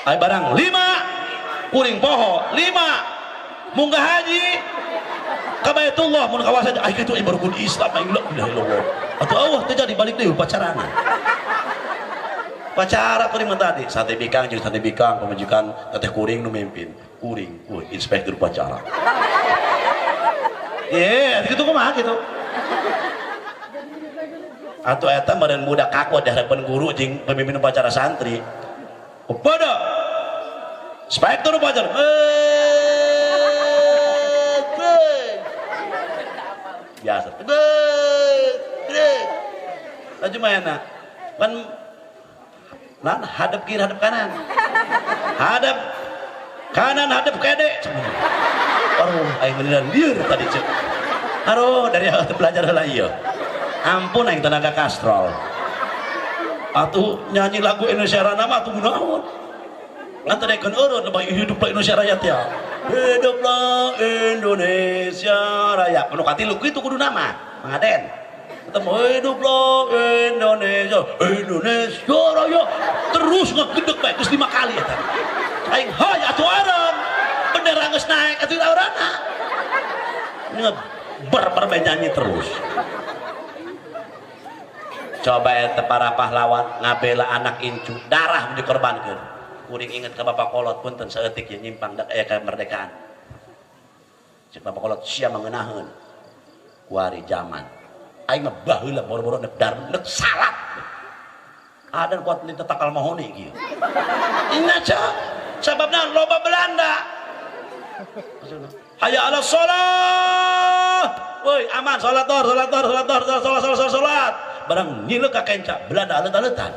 Aing barang 5 kuring poho 5 munggah haji ka Baitullah mun kawasan aing kitu baru kun Islam aing la ilaha illallah. Atuh Allah teh jadi balik deui upacarana. Upacara kuring mah tadi sate bikang jeung sate bikang pamajikan teteh kuring nu mimpin. Kuring, euy inspektur upacara. Ye, kitu kumaha kitu. Atuh eta meureun budak kaku di hadapan guru jeung pemimpin upacara santri. Kepada inspektur upacara. Biasa. Laju mana? Kan lan hadap kiri hadap kanan. Hadap kanan hadap kede. Aduh, aing beneran lieur tadi cek. Aduh, dari awal belajar heula ieu. Ampun aing tenaga kastrol. Atuh nyanyi lagu Indonesia Raya mah atuh gunaon. Ngan teu daekeun eureun lebih hiduplah Indonesia Raya teh. Hiduplah Indonesia Raya. Anu katilu kitu kudu nama, Mang Aden. Ketemu hiduplah Indonesia, Indonesia Raya. Terus ngegedeg bae geus 5 kali eta. Aing hoy atuh areng. Bendera geus naik atuh aurana. Ber bae nyanyi terus. Coba eta para pahlawan ngabela anak incu, darah dikorbankeun. Kuring inget ke Bapak Kolot punten saeutik ye nyimpang dak aya kemerdekaan. Cek Bapak Kolot sia mangenaheun. Kuari zaman. Aing mah baheula boro-boro nek dar nek salat. Ada kuat ni tetakal mahoni kieu. Ingat cak, sababna loba Belanda. Hayya ala shalah. Woi, aman salat dor, salat dor, salat dor, salat salat salat salat. Barang nyileuk ka kenca, Belanda alet-aletan.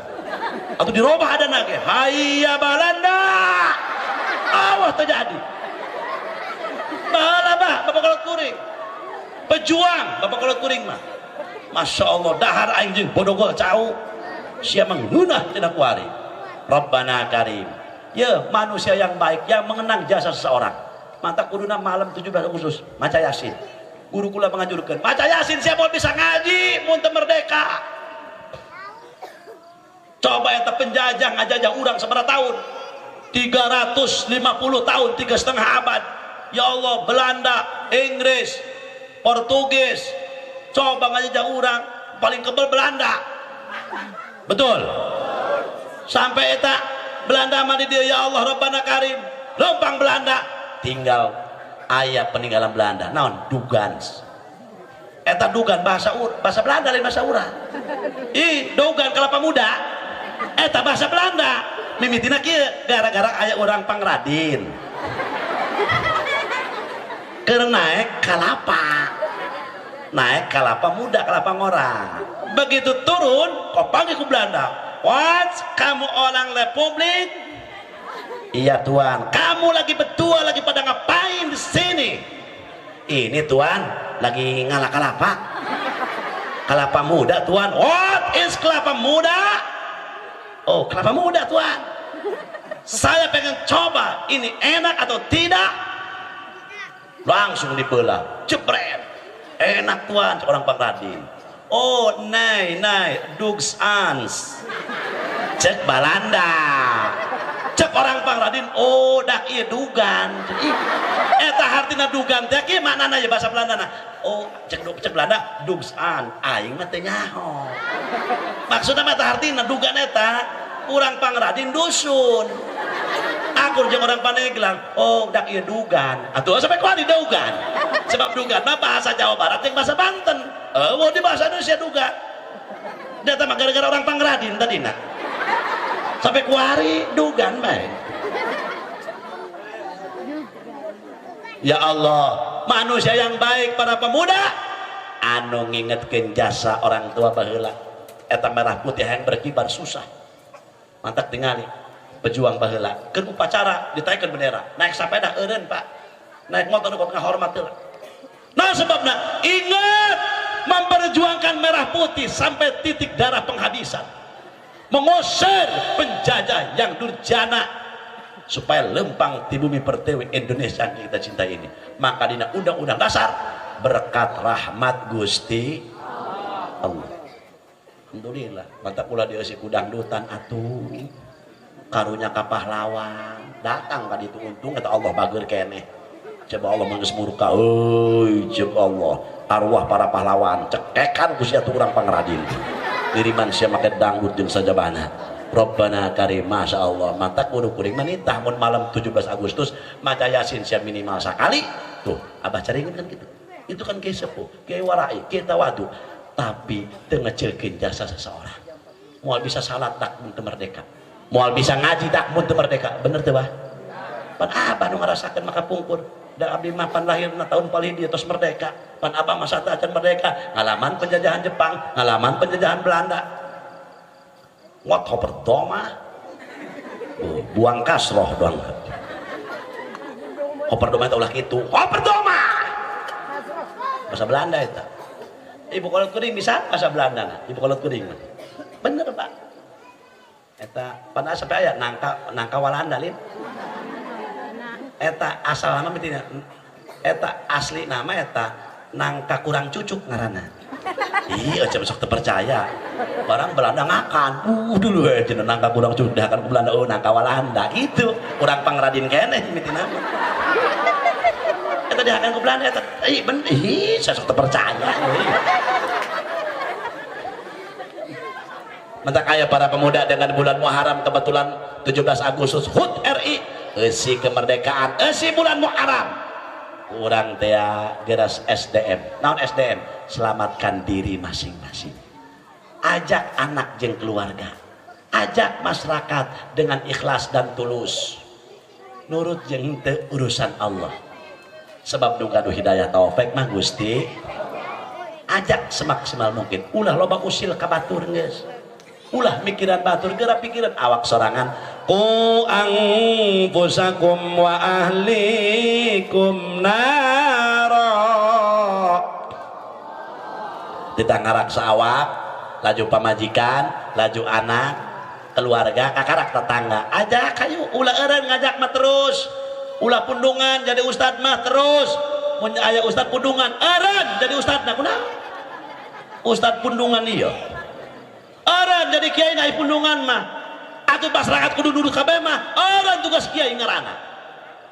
Atuh dirobah adana ge, hayya Belanda. Awas terjadi. Baheula bah, bapak kolot kuring. Pejuang bapak kolot kuring mah. Masya Allah, dahar aing jeung bodogol cau. Sia manggeunah tina kuari. Rabbana karim. Ya, manusia yang baik yang mengenang jasa seseorang. Mantap kuduna malam 17 Agustus maca Yasin. Guru kula menganjurkan maca Yasin, siapa bisa ngaji mun teu merdeka. Coba eta penjajah ngajajah urang sabaraha tahun? 350 tahun, 3,5 abad. Ya Allah, Belanda, Inggris, Portugis, coba ngajajah urang, paling kebel Belanda. Betul. Sampai eta Belanda mah di dieu, ya Allah Rabbana Karim, lempang Belanda, tinggal aya peninggalan Belanda. Naon? Dugans. Eta dugan bahasa bahasa Belanda lain bahasa urang. Ih, dugan kelapa muda. Eta bahasa Belanda. Mimitina kieu gara-gara aya urang Pangradin. Keur naek kalapa. Naik kalapa muda, kalapa ngora. Begitu turun, kok panggil ku Belanda. What? Kamu orang Republik? Iya tuan. Kamu lagi berdua lagi pada ngapain di sini? Ini tuan lagi ngalah kelapa. Kelapa muda tuan. What is kelapa muda? Oh, kelapa muda tuan. Saya pengen coba ini enak atau tidak. Langsung dibelah. Jebret. Enak tuan, orang Pangradin. Oh, nai nai dugs ans. Cek Balanda. Cek orang Pangradin, oh dak ieu dugan. Eta hartina dugan teh kieu maknana ya bahasa Belanda na. Oh, cek cek Belanda dugs an, aing mah teu nyaho. Maksudna mah eta hartina dugan eta urang Pangradin dusun. Akur jeung orang Pandeglang, oh dak ieu dugan. Atuh sampai kuari dugan. Sebab dugan mah bahasa Jawa Barat jeung bahasa Banten. Oh di bahasa Indonesia duga. Data mah gara-gara orang Pangradin tadina. Sampai kuari dugan bae. Ya Allah, manusia yang baik para pemuda anu ngingetkeun jasa orang tua baheula. Eta merah putih yang berkibar susah. Mantak tingali pejuang baheula. Keur upacara ditaikeun bendera, naik sepeda eureun Pak. Naik motor kok ngahormat heula. Nah sebabna ingat memperjuangkan merah putih sampai titik darah penghabisan. Mengusir penjajah yang durjana supaya lempang di bumi pertiwi Indonesia yang kita cintai ini. Maka dina undang-undang dasar berkat rahmat Gusti Allah. Alhamdulillah, mantap pula dieusi ku dangdutan atuh. Karunya ka pahlawan, datang ka ditu untung eta Allah bageur keneh. Coba Allah manggeus murka, euy ceuk Allah, arwah para pahlawan cekekan ku sia urang Pangradin. Kiriman sia make dangdut jeung sajabana. Rabbana karim, masya Allah. Mata kudu kuring manitah mun malam 17 Agustus maca Yasin sia minimal sakali. Tuh, abah caringan kan gitu. Itu kan kiai sepuh, kiai warai, kiai tawadu. Tapi teu ngecilkeun jasa seseorang. Moal bisa salat tak mun teu merdeka. Moal bisa ngaji tak mun teu merdeka. Bener teu, Bah? Pan abah nu ngarasakeun maka pungkur. Da abdi mah pan lahirna tahun paling dia tos merdeka. Pan abah masa teh acan merdeka, ngalaman penjajahan Jepang, ngalaman penjajahan Belanda. Wat hoperdoma. Oh, buang kasroh doang. Hoperdoma eta ulah kitu. Hoperdoma. Bahasa Belanda eta. Ibu kolot kuring bisa bahasa Belanda nah. Ibu kolot kuring mah. Bener, Pak. Eta pan sampai aya nangka nangka Walanda lin. Eta asal nama mitina. Eta asli nama eta nangka kurang cucuk ngaranna. Ih, aja besok terpercaya. Barang Belanda ngakan. Dulu cenah nangka kurang cucuk dahakan ku Belanda. Oh, nangka Walanda gitu. Urang Pangradin keneh mitina mah. Eta dihakan ku Belanda eta. Ih, ben ih, saya sok terpercaya. Mentak aya para pemuda dengan bulan Muharram kebetulan 17 Agustus HUT RI eusi kemerdekaan, eusi bulan Muharram. Urang teh geras SDM. Naon SDM? Selamatkan diri masing-masing. Ajak anak jeung keluarga. Ajak masyarakat dengan ikhlas dan tulus. Nurut jeung teu urusan Allah. Sebab nu gaduh hidayah taufik mah Gusti. Ajak semaksimal mungkin. Ulah loba usil ka batur geus. Ulah mikiran batur, geura pikiran awak sorangan. Qu anfusakum wa ahlikum nara. Tidak ngaraksa awak, laju pamajikan, laju anak, keluarga, kakarak tetangga. Ajak kayu, ulah eureun ngajak mah terus. Ulah pundungan jadi ustad mah terus. Mun aya ustad pundungan, eureun jadi ustadna kunaon? Ustad pundungan ieu. Eureun jadi kiai na pundungan mah. Atuh masyarakat kudu nurut kabeh mah, eureun tugas kiai ngaranna.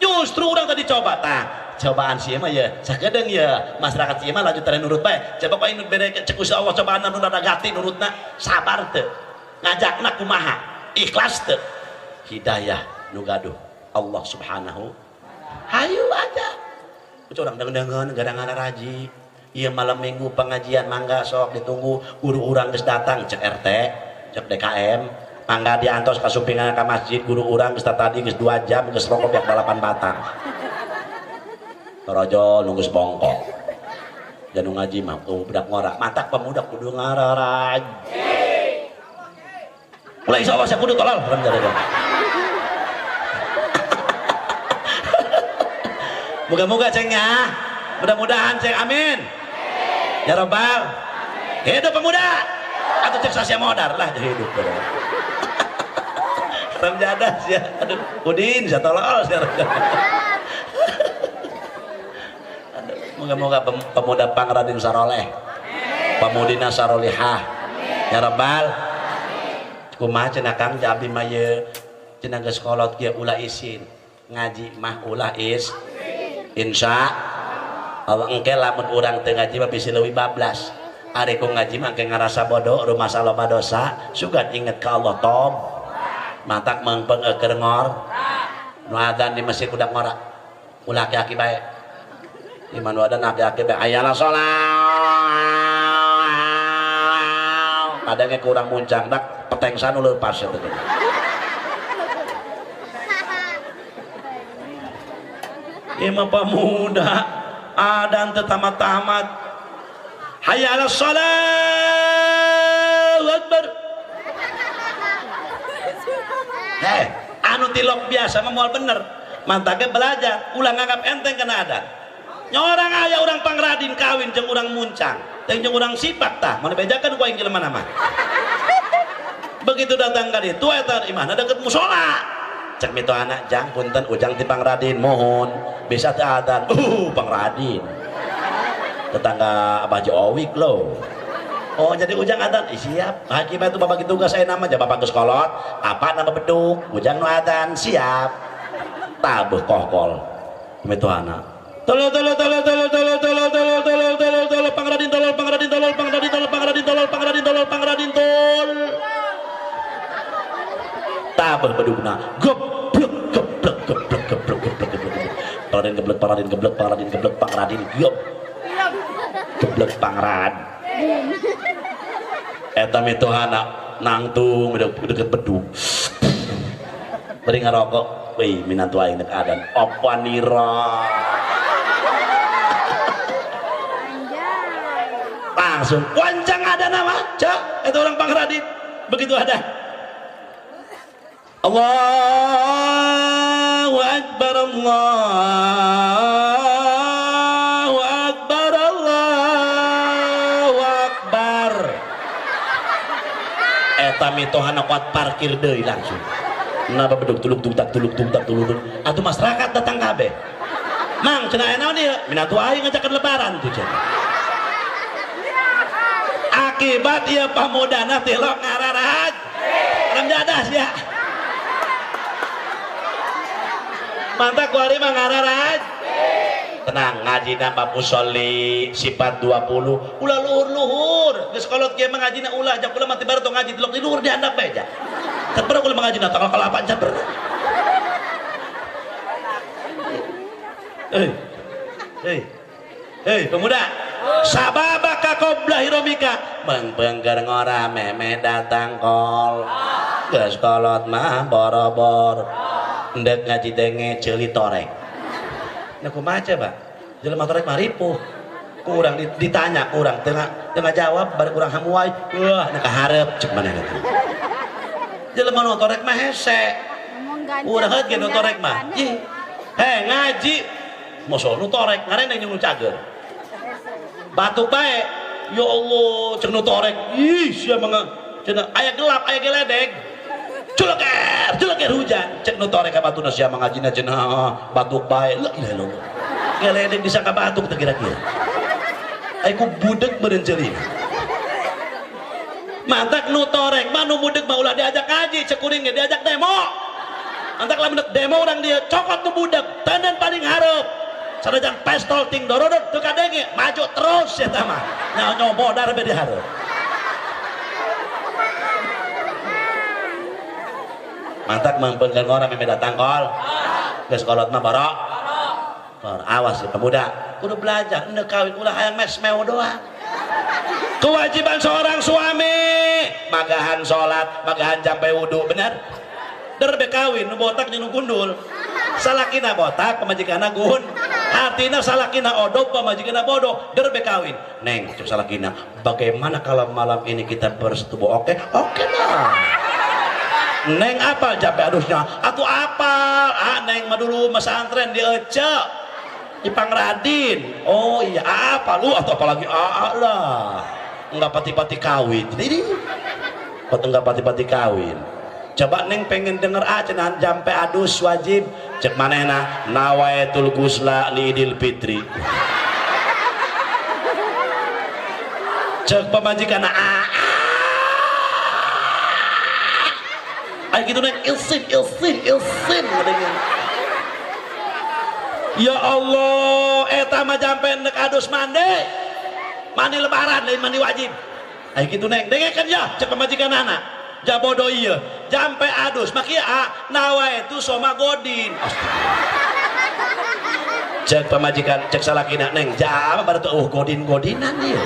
Justru urang tadi coba tah. Cobaan sih mah ya, sakedeung ya, masyarakat sih mah lanjut teh nurut bae. Coba ku aing bere cek Gusti Allah cobaan nu rada gati nurutna, sabar teu. Ngajakna kumaha? Ikhlas teu? Hidayah nu gaduh Allah Subhanahu. Hayu aja. Urang deung-deungeun gara-gara raji. Ieu malam minggu pengajian mangga sok ditunggu guru urang geus datang cek RT, cek DKM. Mangga diantos ka sumpingan ka masjid guru urang geus tadi geus 2 jam geus rokok biak 8 batang. Torojol nunggu bongkok. Jangan ngaji mah budak ngora, matak pemuda kudu ngararaj. Mulai insyaallah saya kudu tolol. Moga-moga cengnya, mudah-mudahan ceng amin. Ya robbal. Hidup pemuda. Atau cek sasia modar lah hidup. Ramjadas ya. Aduh, Udin saya tolol saya. Moga-moga pemuda Pangradin saroleh, pemudina sarolihah, ya rabbal. Kumaha cenah Kang abdi mah ye cenah geus kolot ge ulah isin, ngaji mah ulah is. Insya Allah engke lamun urang teu ngaji mah bisi leuwih bablas. Ari ku ngaji mah engke ngarasa bodoh, rumasa loba dosa, sugan inget ka Allah tob. Matak meungpeung keur ngor. Nu adzan di masjid budak ngora. Ulah aki-aki bae. Iman wadan aki-aki bae hayya sholat. Kadangnya kurang muncang dak petengsan leupas eta teh. Ieu mah pemuda adan teu tamat-tamat. Hayya 'alas shalah akbar. Heh, anu tilok biasa mah moal bener. Mantake belajar, ulah nganggap enteng kana adan. Nyorang aya urang Pangradin kawin jeung urang muncang, jeung urang sipak tah, mana bejakeun ku aing jelema mah. Begitu datang ka ditu eta imahna deket musala. Cek mito anak jang punten ujang ti Pangradin mohon bisa teu adan. Pangradin. Tetangga Abah Jowik lo. Oh jadi ujang adan, siap. Hakim itu bapak tugas saya nama aja bapak geus kolot, apa nama beduk, ujang nu adan siap. Tabuh kohkol. Mito anak. Tolol tolol tolol tolol tolol tolol tolol tolol tolol tolol Pangradin tolol Pangradin tolol Pangradin tolol Pangradin tolol Pangradin tolol Pangradin tol. Tabuh bedukna. Geblek geblek geblek geblek geblek geblek. Pangradin geblek Pangradin geblek Pangradin geblek Pangradin geblek. Geblek Pangrad. Eta mitohana nangtung deket beduk. Bari ngarokok, wih minantu aing nek adan. Apa nira? Langsung wancang ada nama cak itu orang Pangradin begitu ada Allahu Akbar Allahu Akbar Allahu Akbar eta mitohana kuat parkir deui langsung napa beduk tuluk tung tak tuluk tung tak tuluk atuh masyarakat datang kabeh mang cenah aya naon ieu minantu aing ngajakeun lebaran tuh cenah. Akibat ieu pamudana tilok ngararaj ramjadas ya. Mantap ku ari mah ngararaj. Tenang ngajina bab usolli sifat 20 ulah luhur-luhur geus kolot kieu mah ngajina ulah jak ulah mati baru tong ngaji tilok di luhur dihandap bae ja. Can pernah ulah ngajina tanggal kalapan can pernah. Hei. Hei. Hei pemuda. Sababaka qabla hiromika mengpengker ngora meme datang kol geus kolot mah borobor ndek ngaji denge ceuli torek. Nah kumaha coba jelema torek mah ripuh. Kurang ditanya kurang tengah jawab bari kurang hamuai. Wah, nek hareup cek manehna teh. Jelema nu torek mah hese. Urang heut ge nu torek mah. Ih. Heh ngaji mosok nu torek ngarendeng jeung nu cager. Batuk bae. Ya Allah, cek nu torek. Ih, sia mah cenah aya gelap, aya geledeg. Culeker, culeker hujan. Cek nu torek ka batuna sia mah ngajina cenah batuk bae. La ilaha illallah. Geledeg disangka batuk teh kira-kira. Aku budek meureun ceulina. Mantak nu torek mah nu budek mah ulah diajak ngaji, cek kuring ge diajak demo. Mantak lamun demo urang dia cokot nu budek, teuneun paling hareup. Sanajan pestol ting dorodot teu kadenge, maju terus eta mah. Nyaho modar be di hareup. Mantak mangpeungkeun orang meme datang kol. Geus kolot mah borok. Awas ya pemuda, kudu belajar, endek kawin ulah hayang mes mew doang. Kewajiban seorang suami, magahan sholat, magahan jampe wudu, bener? Der be kawin, nu botak jeung nu gundul. Salakina botak, pamajikanna gun. Hartina salakina odop, pamajikanna bodoh, der be kawin. Neng, cek salakina, bagaimana kalau malam ini kita bersetubuh? Oke, oke lah. Neng apal jampe adusnya? Atuh apal, ah neng mah dulu pesantren di Ece. Di Pangradin. Oh iya, apa lu atau apalagi aa lah. Enggak pati-pati kawin. Ini kok enggak pati-pati kawin. Coba neng pengen denger ah cenah jampe adus wajib. Cek manehna nawaitul gusla li Idul Fitri. Cek pamajikan aa. Ayo gitu neng ilsin ilsin ilsin ngedengeun. Ya Allah, eta mah jampe nek adus mandi. Mandi lebaran lain mandi wajib. Ayo kitu neng, dengekeun ya cek pamajikan anak. Jabodo ieu, jampe adus mah kieu ah, nawaitu soma godin. Cek pamajikan, cek salakina neng, jam baru tuh godin-godinan ieu.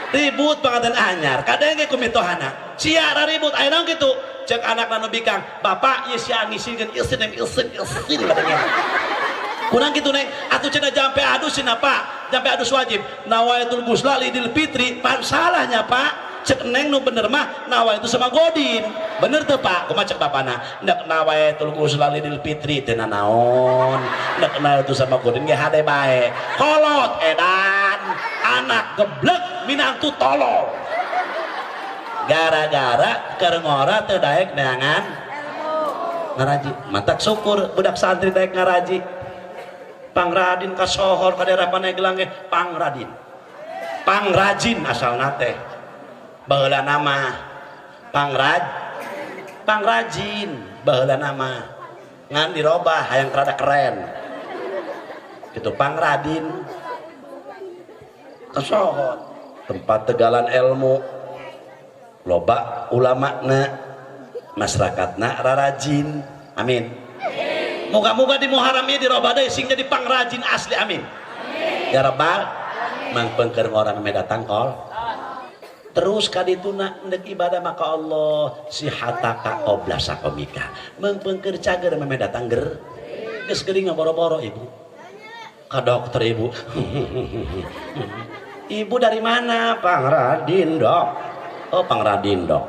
Ribut panganten anyar, kadenge ku mitohana. Sia ribut aya naon kitu? Cek anakna nu bikang, bapak ieu sia ngisingkeun ilsin neng ilsin ilsin kadenge. Kurang gitu neng, atuh cenah jampe adus cenah pak, jampe adus wajib. Nawaitul gusla li Idul Fitri, pan salahnya pak. Cek neng nu bener mah nawaitu sama godin. Bener tuh pak, kumaha cek bapana? Nek nawaitul gusla li Idul Fitri teu nanaon. Nek nawaitu sama godin ge hade bae. Kolot edan, anak geblek minantu tolol. Gara-gara keur ngora teu daek neangan ngaraji. Matak syukur budak santri daek ngaraji. Pangradin kasohor ka daerah Paneglang ge Pangradin. Pangrajin asalna teh. Baheula nama Pangrajin baheula nama. Ngan dirobah hayang rada keren. Gitu Pangradin. Kasohor tempat tegalan ilmu. Loba ulamana, masyarakatna rarajin. Amin. Moga-moga di Muharram ini dirobah deui sing jadi pangrajin asli amin. Ya rabbal mangpeungkeun orang meh datang kol. Terus kadituna endek ibadah maka Allah sihataka qabla sakomika. Mangpeungkeun cager meh datang ger. Geus geuring boro-boro ibu. Ka dokter ibu. Ibu dari mana? Pangradin, Dok. Oh, Pangradin, Dok.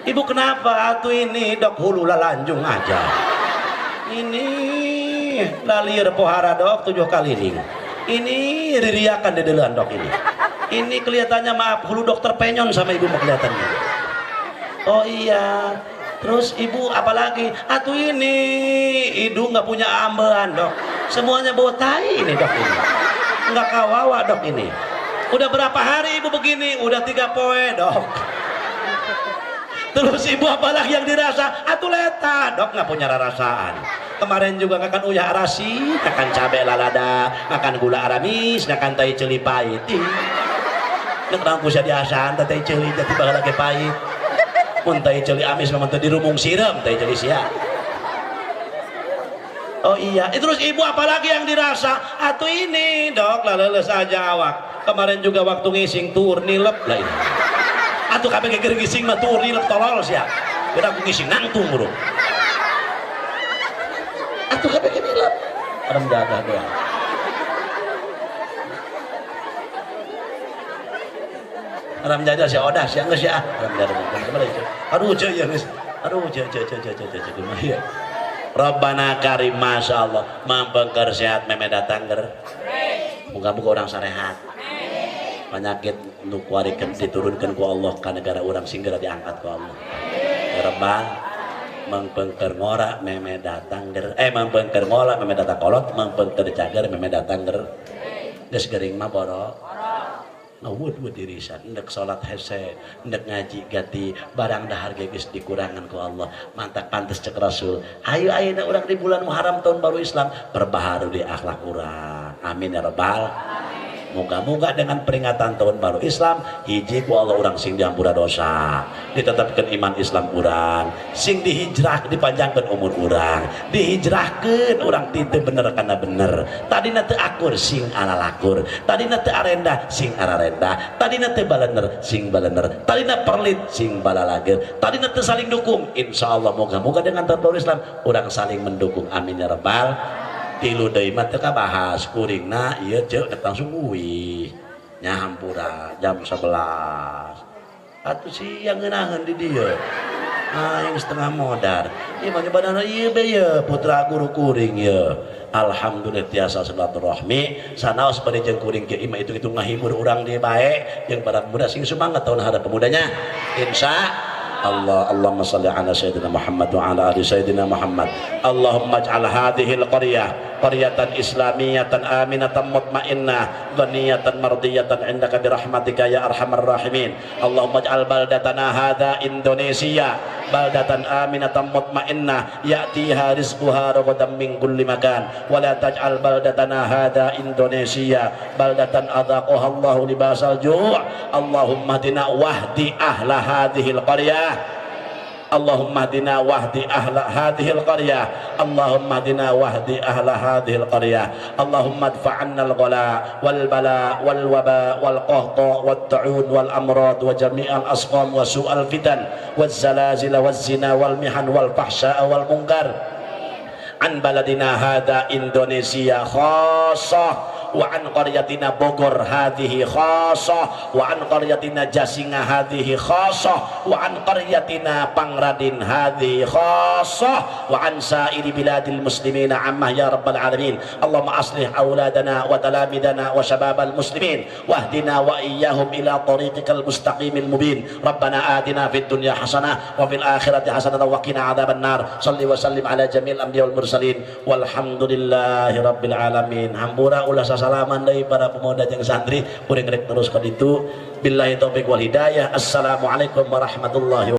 Ibu kenapa atuh ini, Dok? Hulu lalanjung aja. Ini lalir pohara dok 7 kali ning. Ini ririakan dedelean dok ini. Ini kelihatannya maaf hulu dokter penyon sama ibu mau kelihatannya. Oh iya. Terus ibu apalagi? Atuh ini hidung nggak punya ambean dok. Semuanya bau tai ini dok ini. Nggak kawawa dok ini. Udah berapa hari ibu begini? Udah 3 poe dok. Terus ibu apalagi yang dirasa? Atuh leta dok nggak punya rarasaan. Kemarin juga ngakan uyah arasi, ngakan cabai lalada, ngakan gula aramis, ngakan tai celi pahit. Nek naon kusia diasaan tai celi jadi bakal lagi pahit. Mun tai celi amis mah teu dirumung sireum tai celi sia. Oh iya, terus ibu apalagi yang dirasa? Atuh ini dok laleles aja awak. Kemarin juga waktu ngising tur nilep lah ini. Atuh kabeh geger ngising mah tur nilep tolol sia. Beda aku ngising nangtung bro. Atuh kabeh nilep. Adam jaga doang. Haram jadah si odah si geus ya. Haram jadah. Aduh ceu ya geus. Aduh ceu ceu ceu ceu ceu ceu kumaha ya. Rabbana karim masyaallah mampengker sehat meme datang ger. Muga-muga urang sarehat. Penyakit nu kuari diturunkeun ku Allah ka negara urang singgera diangkat ku Allah. Ya Rabbal mangpengker ngora meme datang ger mangpengker ngola meme datang kolot mangpengker cager meme datang ger. Geus gering mah boro. Ngawud-wud dirisan, ndek salat hese, ndek ngaji ganti barang dahar ge geus dikurangan ku Allah. Mantak pantes cek Rasul. Hayu ayeuna urang di bulan Muharram tahun baru Islam perbaharu di akhlak urang. Amin ya rabbal. Moga-moga dengan peringatan tahun baru Islam hiji ku Allah urang sing diampura dosa, ditetapkeun iman Islam urang, sing dihijrah dipanjangkeun umur urang, dihijrahkeun urang ti teu bener kana bener. Tadina teu akur sing alalakur, tadina teu arendah sing ararendah, tadina teu balener sing balener, tadina perlit sing balalager, tadina teu saling dukung. Insyaallah moga-moga dengan tahun baru Islam urang saling mendukung. Amin ya rabbal. Tilu deui mah teu kabahas kuringna ieu ceuk langsung uih nya hampura jam 11 atuh siang ngeunaheun di dieu aing setengah modar ieu mah nyoba ieu be ye putra guru kuring ye alhamdulillah tiasa silaturahmi sanaos bade jeung kuring ge imah itu-itu ngahibur urang dieu bae jeung para pemuda sing semangat tahun harap pemudanya insya Allah. Allahumma salli ala sayyidina Muhammad wa ala ali sayyidina Muhammad. Allahumma ij'al hadhil qaryah qaryatan islamiyatan aminatan mutmainnah ghaniyatan mardiyatan indaka birahmatika ya arhamar rahimin. Allahumma ij'al baldatana hadha Indonesia baldatan aminatan mutmainnah ya'tiha rizquha ragadan min kulli makan wa la taj'al baldatana hadha Indonesia baldatan adzaqaha Allahu libasal ju'. Allahumma hdina wahdi ahla hadhil qaryah. Allahumma hdina wahdi ahla hadhil qaryah. Allahumma hdina wahdi ahla hadhil qaryah. Allahumma adfa'anna al-ghala wal bala wal waba wal qahta wat ta'un wal amrad wa jami'al asqam wa su'al fitan waz zalazil waz zina wal mihan wal fahsya wal munkar an baladina hadha Indonesia khassah wa an qaryatina Bogor hadhihi khassah wa an qaryatina Jasinga hadhihi khassah wa an qaryatina Pangradin hadhihi khassah wa an sa'iri biladil muslimina ammah ya rabbal alamin. Allahumma aslih auladana wa talamidana wa syababal muslimin wahdina wa iyyahum ila tariqikal mustaqimil mubin. Rabbana atina fid dunya hasanah wa fil akhirati hasanah wa qina adzaban nar. Salli wa sallim ala jamil anbiya wal mursalin walhamdulillahi rabbil alamin. Hampura ulah salaman dari para pemuda jeung santri kuring rek terus ka ditu. Billahi taufik wal hidayah. Assalamualaikum warahmatullahi wabarakatuh.